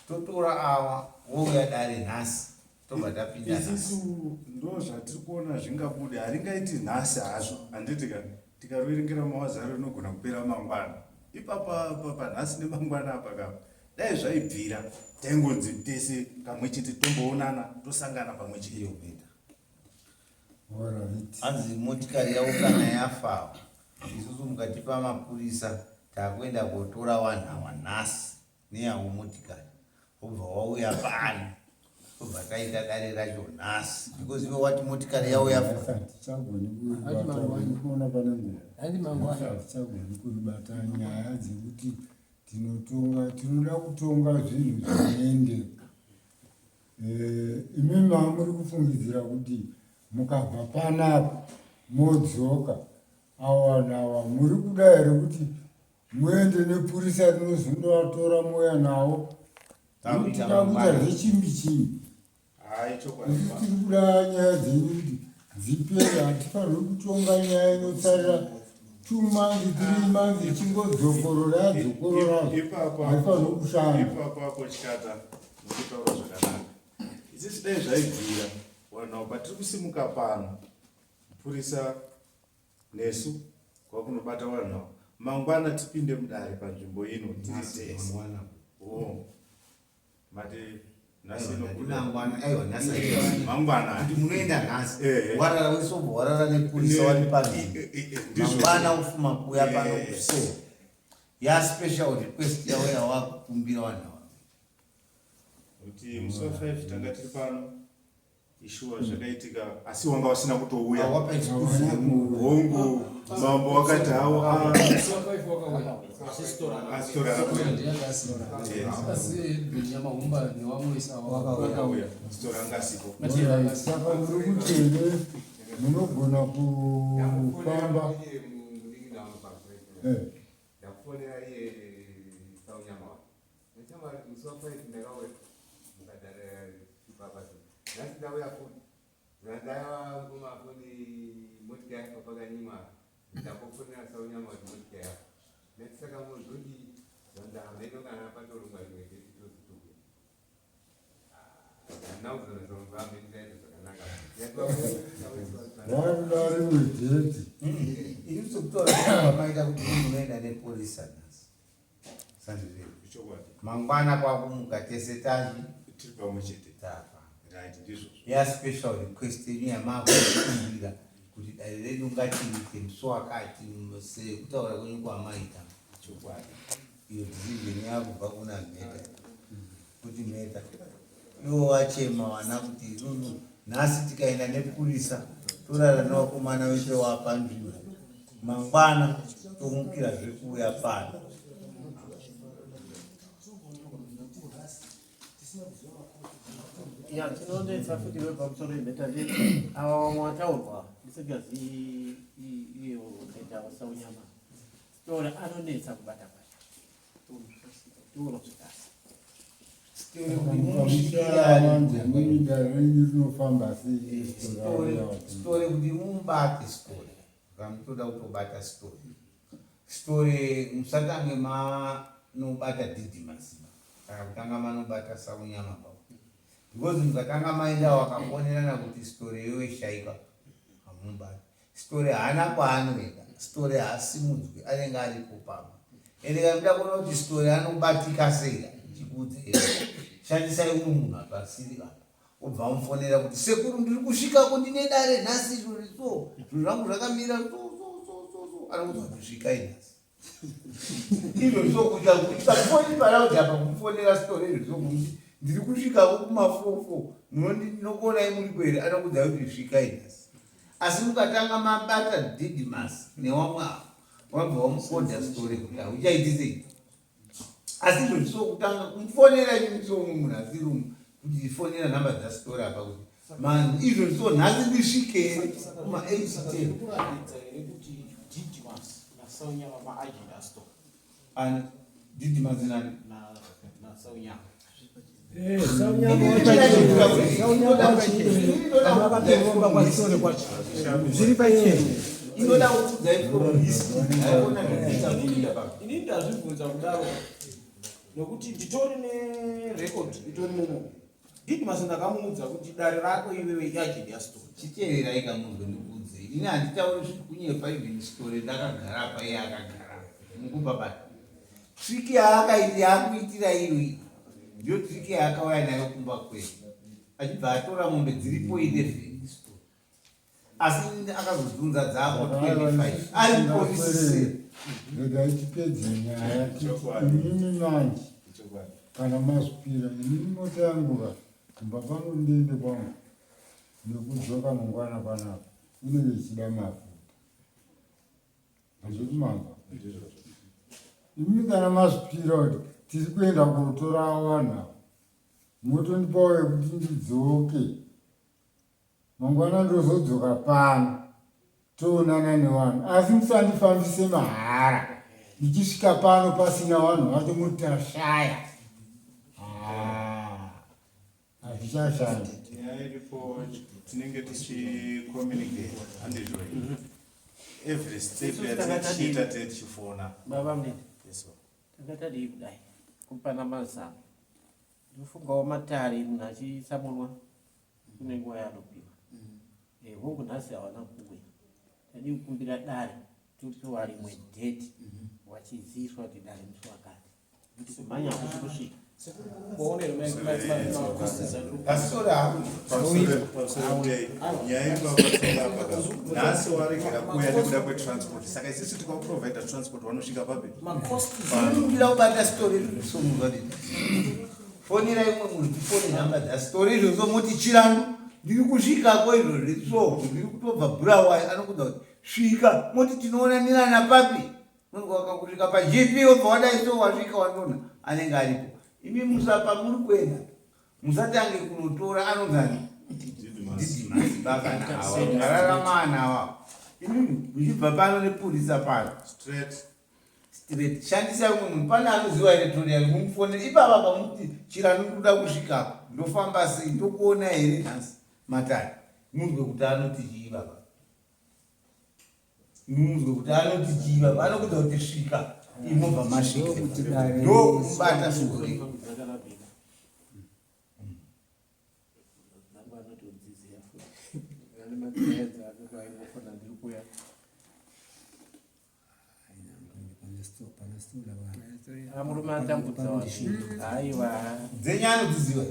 totora awa wouya dare nhasi tobva tapinda nhasi. Isisu ndo zvatiri kuona zvingabude haringaiti nhasi hazvo handiti ka tikaruverengera mawazaro rinogona kupera mangwana ipapa apa panhasi nemangwana apa kapa dai zvaibvira taingonzi tese kamwe chete tomboonana tosangana pamwe chete Iyo mheta. Hanzi motikari yavo kana yafa isusu mukatipa mapurisa takuenda kotora vanhu awa nhasi neyavo motikari wobva wauya pano tobva taita dare racho nhasi because iwe wati motikari yavo yafa Hatichagoni kuribata kuona pane nguva. Hatichagoni kuribata nyaya dzekuti tinotonga tinoda kutonga zvinhu zvinoendeka. Eh, imi mamuri kufungidzira kuti mukabva panapa modzoka awa nawa muri kuda here kuti muende nepurisa rinozondovatora moya nawo tinoda kuita zvechimbi chimbi isu tiri kuda nyaya dzenyu kuti dzipere hatifaniri kutonga nyaya inotsarira two months three months ichingodzokorora yadzokorora haifaniri kushanda ipapo apo chikata mukutaura zvakanaka isisi dai zvaibvira vanhu avo patiri kusimuka pano mupurisa nesu kwakunobata vanhu avo mangwana tipinde mudare panzvimbo ino tiri tese oh. mati nhasi inobuda mangwana aiwa nhasi mangwana kuti munoenda nhasi warara wesobho warara nepurisa wari panzvimbo mangwana ufuma kuuya pano kusee ya special request yavo yawakukumbira vanhu ava kuti musi wa 5 tanga tiri pano Ishuwa zvakaitika asi wanga wasina kutouya. Hongu mambo wakati hawo ah. Saka muri kuti here munogona kufamba Ndakufonera iye Saunyama wake. Nechamwari musi wa 5 ndakauya mukadara chipapa nhasi ndauya futi zvanzaiva mukoma afoni motika yafa pakanyimwa ndambofonera Saunyama kuti motika yafa nhasi saka mozoti zvanza hameno kana patorongwa rimwe date tozotouya Vakuda rimwe date. Iri kutaura kwamaita kuti munoenda nepolisa nhasi. Sandizvo. Mangwana kwakumuka tese tachi tiri pamwe chete. Tafa. Right, ndizvozvo. Ya special request yenyu yamakukumbira kuti dare redu ngatiite musi wakati sekutaura kwenyu kwamaita. Chokwadi. Iyo decision yakubva kuna Mheta kuti Mheta ivo wachema vana kuti isusu nhasi tikaenda nepurisa torara nevakomana vese wapa nzvimbo mangwana tomukira zvekuuya pano. Ya chinonetsa futi iwe pamusoro yemheta ndi ava vamwe vataurwa ndisingazivi iyo mheta wasaunyama Tore anonetsa kubata bata. Toro zvikasi. Rinofamba sei? Story kuti mubate story. Kamutoda kutobata story. Story musatange manobata Diddy Masiba. Kana kutanga manobata Saunyama pa. Because mukatanga maenda wakafonerana kuti story iyoyo shaika hamubati. Story haana kwaanoenda, story haasimudzwi, anenge aripo pamba. Ende kana muda kuona kuti story anobatika sei, chikuudzai shandisai umwe munhu apasiri apa obva amufonera kuti sekuru ndiri kusvikako ndine dare nhasi izvozvi so zvinhu zvangu zvakamira so so so so so anokuudza kuti svikai nhasi izvo so kuita kusafoni paraudi apa kumufonera story izvo so kuti ndiri kusvikako kumafofo ndinokuonai muriko here anokuudza kuti svikai nhasi asi mukatanga mabata Didymus newamwe avo wabva wamukodha story kuti hauchaiti sei asi izvo so kutanga kumufonera ini so umwe munhu asiri umwe kuti fonera nhamba dzastori apa kuti man izvo so nhasi ndisvike here kuma 8 10 Kuratidza here kuti Didymus naSaunyama maagent aStore ani Didymus nani naSaunyama. Saunyama kwasitore kwacho zviri pachena. Inoda kuudza from history, haikona zvekuita kuita pa Inini ndazvibvunza kudaro nokuti nditori nerecord itori mumo. Didymus ndakamuudza kuti dare rako iwewe iagent yaStore. Chiteererai kamunzwe ndikuudzei, ini handitauri zvekunyepa. Even story ndakagara apa, iye akagara mukubabata. Trick yaakaiti yaakuitira iyo iyi ndiyo trick yaakauya nayo kumba kwedu, achibva atora mombe dziripo 11 story, asi akazodzunza dzako 25 ari police cell. Regai tipedze nyaya titi inini manje kana mazvipira inini mota yangu ka kumba pano ndiende kwangu nekudzoka mangwana panapa inenge ichida mafuta, handiti manzwa? Imi kana mazvipira kuti tiri kuenda kotora vanhu ava, motondipawo yekuti ndidzoke mangwana, ndozodzoka pano toonana nevanhu, asi musandifambise mahara ndichisvika pano pasina vanhu vacho mutashaya, hazvichashandi. Nyaya iripo, tinenge tichicommunicate, handizvo? Every step yatinenge tichiita tee tichifona. Baba Mnene. Yes, sir. Tanga tadii kudai kupana mazano, ndinofungawo matare munhu achisamunwa kune nguva yaanopiwa. Hongu, nhasi hawana kuuya, tadii kukumbira dare topiwa rimwe date wachiziviswa kuti dare musi wakati, kuti kumhanya hakusi kusvika. Pastori haku Pamusoro, nyaya iripapatsonga apa, nhasi waregera kuuya nekuda kwetransport, saka isusu tikaprovida transport vanosvika papi? Ndira kubata story izvozvo, munhu fonerai umwe munhu, tifone nhamba dzastori izvozvo, moti chirandu ndiri kusvikako izvozvi so ndiri kutobva Bulawayo, anokuudza kuti svika, moti tinoonanirana papi? Kusvika paGP wobva wadai so wasvika wandona anenge aripo. Imi musapa muri kuenda musatange kunotora anonzani Didymus baba awa ngararama awa. Imi muchibva pano nepurisa pano straight straight, shandisai umwe munhu pane anoziva electoria, mumufonere ipapa pamuti chiranu ndoda kusvikako, ndofamba sei, ndokuona here nhasi matare, munzwe kuti anoti chii baba, munzwe kuti anoti chii baba. Anokuudza kuti svika, imobva masvika, ndokumubata sure. Dzakarabika dzangu anotodziziva futi ane madzimai dzake kwaingofona ndiri kuya. Murume atambudza haiwa. Dzenyu anodziziva?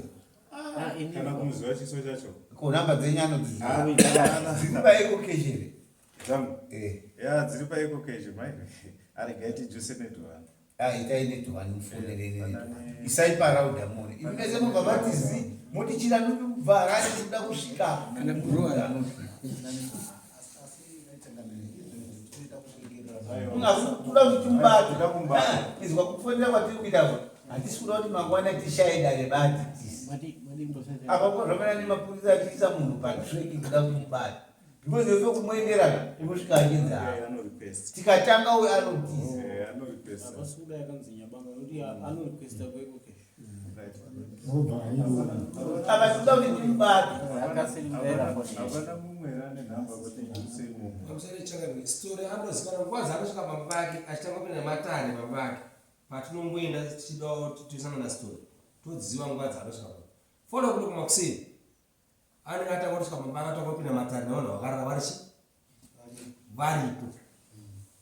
Kana kumuziva chiso chacho. Ko namba dzenyu anodziziva? Dziri paEcoCash here? Dzangu? Eh. Ya, dziri paEcoCash mai, aregai tijuse nedhuvana. Itai nedhuvani, mufonereni nedhuvani, isai parauda mone imi mese mobva matizi moti chiranu kubva Harare kuda kusvika. Asi naitsangamire toita kuregerera. Kuda kuti timubate, izwa kufonera kwatiri kuita, hatisi kuda kuti mangwana tishaye dare bati tisi apa zvakafanana nemapurisa achiisa munhu patrack kuda kumubata, because yoto kumuendera unosvika achinzi Anorequest. Tikatanga uyo anotiza. Anorequest. Hapasi kuda yakanzi Nyabanga nokuti anorequesta kuEcoCash. Obva aiona. Apa tikuda kuti timubate. Hapana mumwe here ane nhamba kuti juse mumwe? Pamusoro chakadini, story anozikanwa nguva dzaanosvika pamba pake achitanga kupinda matare pamba pake. Patinomboenda tichidawo toisana nastory, todziva nguva dzaanosvika pamba. 4 o'clock makuseni anenge atanga kutosvika pamba, akatanga kupinda matare nevanhu vakarara vari chi varipo.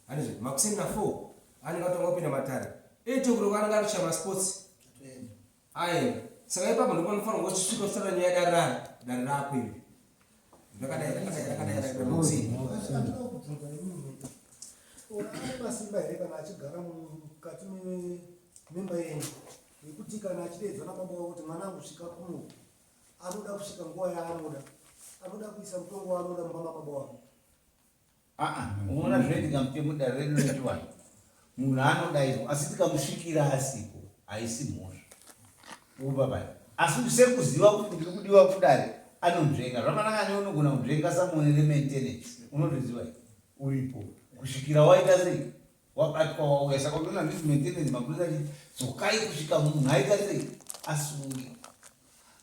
Anizve makuseni na4 anenge atanga kupinda matare, 8 o'clock anenge atosvika masports aenda. Saka ipapo ndopanofanira kunge uchisvika uchitaura nyaya dare rari dare rako ivi rakadai rakadai rakadai rakadai makuseni. Andinoda kubvunza imimi, ane masimba here kana achigara mukati memba yenyu, yekuti kana achideedzwa nababa wavo kuti mwanangu svika kuno, anoda kusvika nguva yaanoda, anoda kuisa mutongo waanoda mumba mababa wavo? Aa, unoona zvinoitika, mutemo dare redu rechivanhu, munhu anodaidzwa asi tikamusvikira asipo haisi mhosva ubabaya, asi sekuziva kuti ndiri kudiwa kudare anonzvenga zvakanaka. Ne unogona kunzvenga samone remaintenance, unozviziva here? Uripo kusvikira waita sei, wabatwa, wauya. Saka unoona ndisi maintenance, mapurisa achiti dzokai kusvika munhu aita sei, asunge.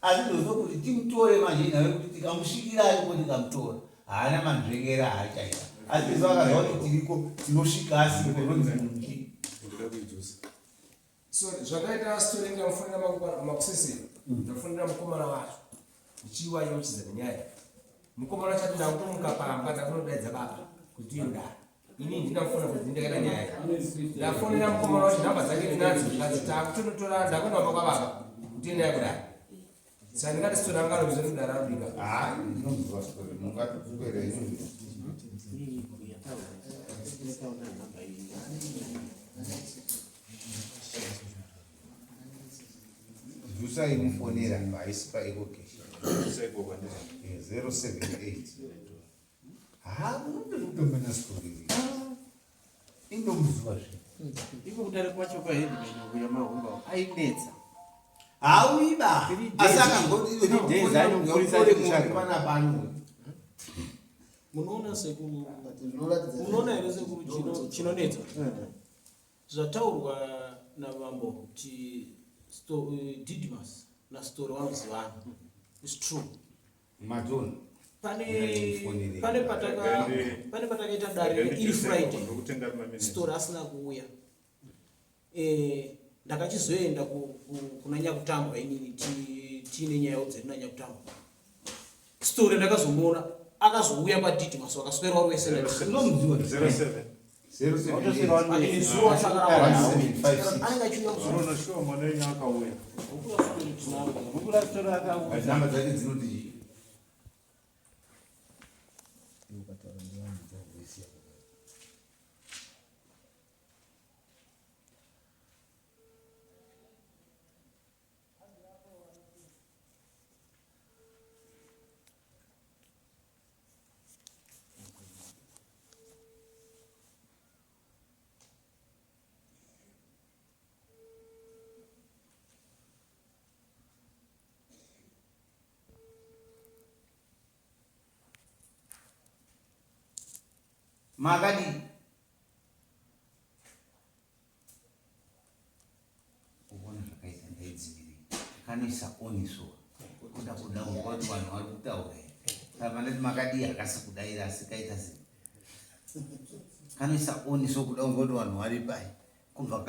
Asi ndozvo kuti timutore manje, nawe kuti tikamusvikira ariko tikamutora, haana manzvengera haachaita. Asi isu akaziva kuti tiriko tinosvika asipo, ronzi munhu chii? Ndinoda kuidzosa. Sorry, zvakaita story, ndamufonera makusese, ndafonera mukomana wacho ndichiwa yeuchidza nenyaya. Mukomana wacho ati ndakutomuka pamba, ndakunodaidza baba kuti tiendare. Ini ndinamufona kuti ndakaita nyaya, ndafonera mukomana wacho, nhamba dzake ndinadzo, ndikati takutonotora, ndakuenda kumba kwababa kuti tiende naye kudare. Saka ndingati story angarovizwa kudare arudika. Haa, ndinoziva story, mungatokwere. Iyi yataura yataura nhamba iyi. Dusai mufonera, haisi paEcoCash. Dusa ikoko, handizvo? 078. Ha, unotomena story, indomuziva zve. Iko kudare kwacho kwaheadman kuya mahumba ainetsa. Hauiba. 3 days. Asi akangoti 3 days anopurisa achikutsvaga. Panapano. Munoona sekuru, Zvinoratidza munoona here sekuru, chinonetsa zvataurwa navambo kuti Didmas naStory vanozivana is true. Madonna. Pane pane pataka pane patakaita dare iri Friday, Ndokutenga maminitsi. Story asina kuuya. Ndakachizoenda kuna Nyakutambwa inini, tiine nyaya dzedu naNyakutambwa. Story ndakazomuona akazouya kwaDidmas, vakaswera vari wese. Unomuziva? 07. Zuva saka anenge achiuya. Unoona shuwa mwana wenyu akauya. Bhuku raStory akauya. Namba dzake dzinoti chii? Ukataura nevanhu dzavoisi yako. Makadii? Uona zvakaita ndaidzivirira kanoisa oniso kuda kuda kunzwa kuti vanhu vari kutaura here. Saka pandati makadii, hakasi kudaira, asi kaita sei, kanoisa oniso kuda kunzwa kuti vanhu vari pai, kubva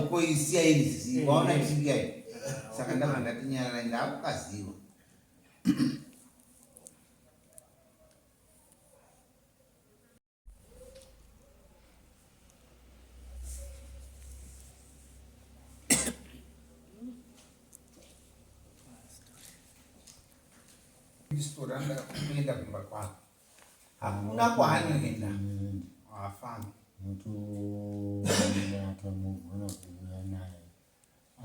koisiya iri zii, waona chichikai. Saka ndabva ndati nyararai, ndaakukaziva. Story anoda kuenda kumba kwake, hakuna kwaanoenda, haafambi. Motobata, mogona kuuya naye,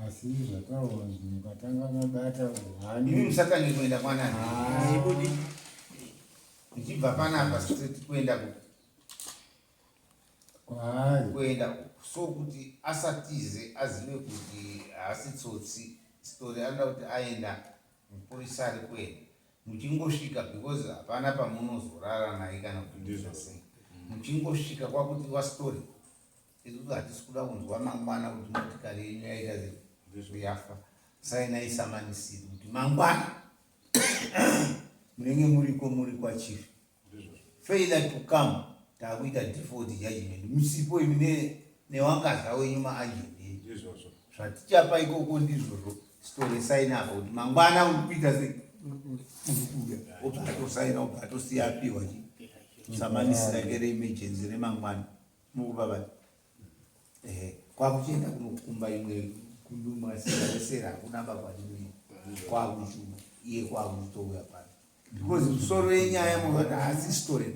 asi zvataurwa nzi mukatanga mabata Imi hwani. Musatange kuenda kwanani. Haibudi. Ndichibva panapa straight kuenda Kwaari. Kuenda so kuti asatize, azive kuti haasi tsotsi. Story anoda kuti aenda, mupurisa ari kuenda, muchingosvika, because hapana pamunozorara naye kana kuti Ndizvo. sei. Muchingosvika kwakuti waStory, isusu hatisi kuda kunzwa mangwana kuti motikari yenyu yaita sei. Ndizvo. Yafa, sainai samanisiri kuti mangwana munenge muriko, muri kwachief. Ndizvo. Failure to come, taakuita default judgment musipo imi newangaza wenyu maagent enyu. Ndizvozvo. Zvatichapa ikoko ndizvozvo. Story sign apa kuti mangwana uri kuita sei, uri kuuya, obva atosaina, obva atosiya apiwa chi samanisi rake reemergency remangwana. Mukubabata ehe, kwakuchienda kunokumba imwe kundumasera hakuna bakwati kwakuchuma iye kwakuchitouya pano because musoro yenyaya munoti haasi story.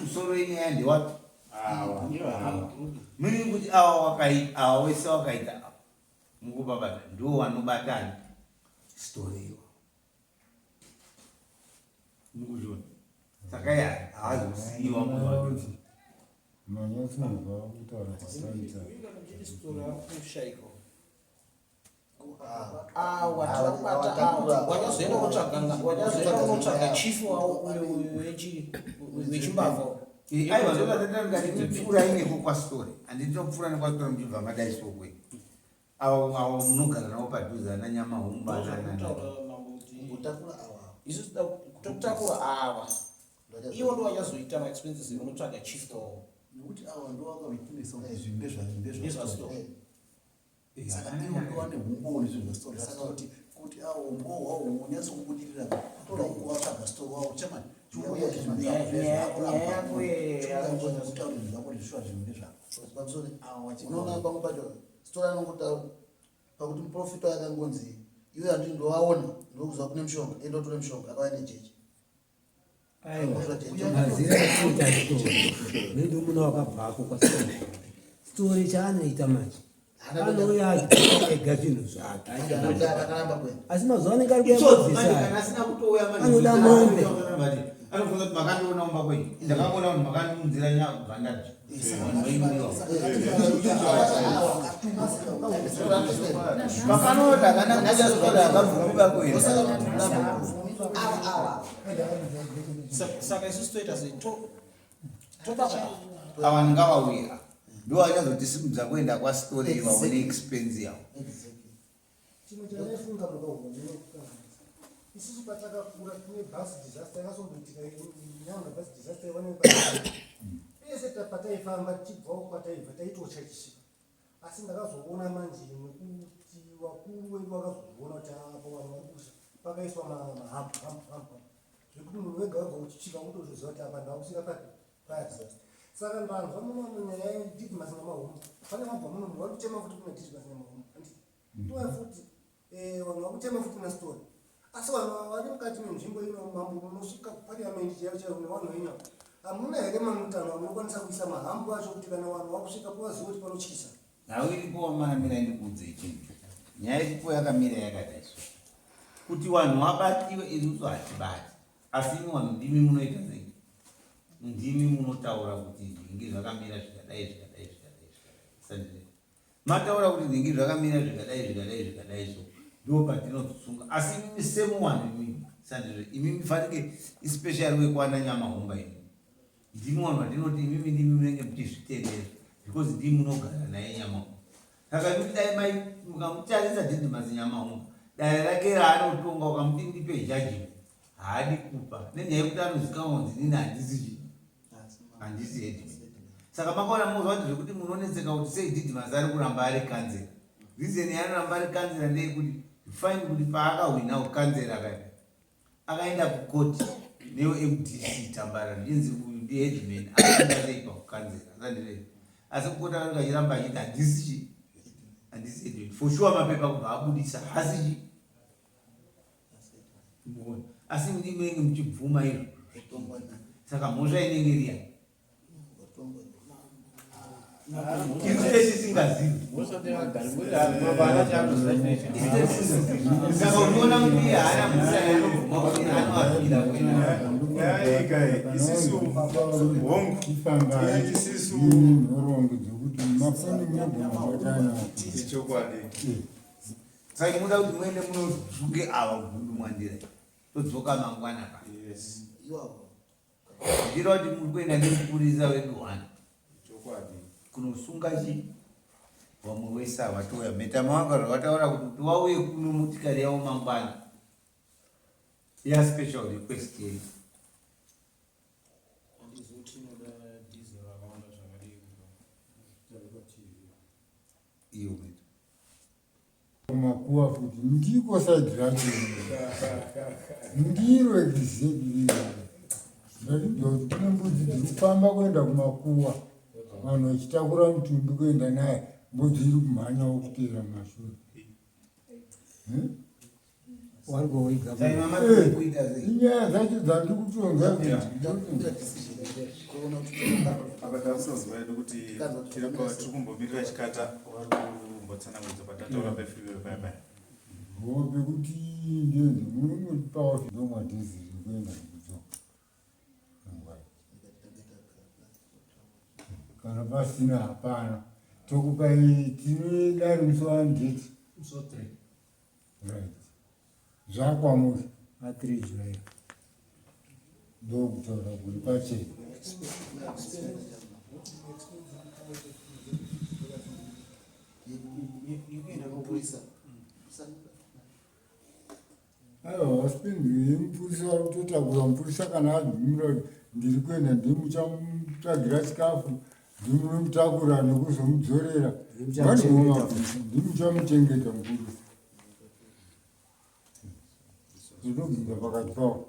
Musoro yenyaya ndewapi? Meaning kuti awa wakaita, awa wese wakaita awa, mukubabata ndiwo wanobatana story iwa, mukuzviona. Saka iye haazokusiyiwa munhu wake. Manyatsonzwa kutaura kwataita. Kushaika awa tirikubata awa, wachazoenda kotsvaga, wachazoenda kunotsvaga chief wavo uyo wechimbavha. Aiwa, ndovatataringati pfuurai neko kwaStore, handiti? Topfuura nekwaStore muchibva madaiswo kwe avo avo munogara navo padhuze, ana Nyamahumba. Kutakura awa. Isu tida kutotakura ava, ivo ndo vachazoita maexpenses ekunotsvaga chief wavo. Nekuti awa ndo wakawitnessa kuti zvinhu ndezvaStore. NdezvaStore, saka ivo ndo vane umbowo nezvinhu zvaStore. Saka kuti awo umbowo hwawo unyatso kubudirira, toda kuvatsvaga Store wavo, chamani. Kutaura zvinhu zvako zvishuwa, zvinhu ndezvako. Pamusoro. Awa. Unoona pamwe pacho Story anongotaura pakuti muprofita akangonzi iwe handii ndowaona ndokuziva kune mushonga, enda utore mushonga, akauya nejechi. Aiwa, mazira ekuita story nendo muna wakabvako kwaStore. Story chaanoita manje, anouya achiita ega zvinhu zvake. Akaramba kuenda. Asi mazuva anenge ari Itsotsi manje, kana kuyambodzisa asina kutouya manje. Anoda mombe. Anobvunza kuti makandiona umba kwenyu, ndakakuona kuti makandiunzira nyaya ndadya. Pakanoda kana kuchaswera akabvumi vakuenda. Saka isusu toita sei? Tobata Ava ngavauya, ndo vachazotisimudza kuenda kwaStore ivavo neexpense yavo. Chimwe chandaifunga mukahukukanganisa, isusu patakakura tine bus disaster yakazomboitika, nyanga bus disaster iwane pese pataifamba tichibvawo kwataibva taitotya chisvika. Asi ndakazoona manje nekuti vakuru vedu vakazozviona kuti apo vanhu vari kusha, pakaiswa mahump hump hump zvekuti munhu wega wega uchisvika utozoziva kuti apa ndakusvika papi paya disaster. Saka ndanzwa muno nyaya yeDidmas Nyamahumba, pane mabva muno munhu vari kuchema futi kuna Didmas Nyamahumba, handiti? Touya futi vanhu vakuchema futi naStory, asi vanhu ava vari mukati menzvimbo ino. Mambo, munosvika kupariamendi chaivo chaivo nevanhu venyu ava, hamuna here mamutano amunokwanisa kuisa mahump acho kuti kana vanhu vakusvika pavazive kuti panotyisa? Nhau iripo wamanamira, ndikuudze chinhu. Nyaya iripo yakamira yakadai so, kuti vanhu vabatiwe, isusu hatibati, asi imi vanhu ndimi munoita sei, ndimi munotaura kuti nhingi zvakamira zvikadai zvikadai zvikadai zvikadai. Sandile mataura kuti nhingi zvakamira zvikadai zvikadai zvikadai, so ndo patinozvisunga. Asi imimi semuwanhu imimi, sandizvo? Imimi fanike especially wekwana Nyamahumba, imi ndimi vanhu vatinoti imimi ndimi munenge muchizvitendera because ndimi munogara naye Nyamahumba. Saka imimi dai mai mukamutarisa Didmas Nyamahumba, dare rake raanotonga, ukamuti ndipe judgment, haadi kupa nenyaya yekuti anozikanwa kunzi nini handisi chi handisi headman. Saka makaona muzwa kuti zvekuti munonetseka kuti sei Didmas ari kuramba ari kanzera. Reason yaanoramba ari kanzera ndeyekuti fine, kuti paakahwina ukanzera kaya akaenda kukoti neMDC Tambara, zvichinzi uyu ndiheadman, akaenda sei pakukanzera, sandire? Asi kukoti akange achiramba achiti handisi chi handisi headman. For sure mapepa kubva abudisa hasi chi muona, asi ndinenge muchibvuma izvo. Saka mhosva inenge iri yani? Isu tese tisingazivi. Saka unoona kuti iye haana mhosva yaanobvuma kuti anoapira kuenda. Nyaya isisu hongu. Ifambai. Isisu nhoroondo dzekuti mafoni munogona kubatana. Ichokwadi. Saka muda kuti muende munosunge ava gundu mwandira, todzoka mangwana pa Yes. Iwawo. Zvichireva kuti muri kuenda nemupurisa wedu one Chokwadi. kunosunga chi vamwe wese havatouya. Mhetama wanga zvavataura kuti wauye kuno motikari yavo mangwana ya special request yedu. Handizivi kuti inoda diesel rakawanda zvakadii. Iyo mheta. Kumakuva futi ndiko side racho ndiro exactly ndatiudza kuti kune mbudzi dziri kufamba kuenda kumakuva vanhu vachitakura mutumbi kuenda naye mbudzi iri kumhanyawo kuteera mumashure. Inyaya dzacho dzandiri kutonzwa. Apa takutoziva hedu kuti tiri kumbomirira chikata vari kumbotsanangudza patataura pefivero paya paya. Hope kuti ndenzi munongotipawo zvidomwa dhiziri kuenda kudzoka kana pasina hapana tokupai tinodari musi wandeti right zvakwamuri a3 July. Ndokutaura kuri pachena. Yekuenda kumapurisa. Aiwa vasipindwi mupurisa vari kutotakura mupurisa kana abvumira kuti ndiri kuenda ndimuchamutsvagira chikafu ndimunomutakura nekuzomudzorera Ndimuchamuchengeta. Ndimuchamuchengeta mupurisa ndinobvunza pakati pavo.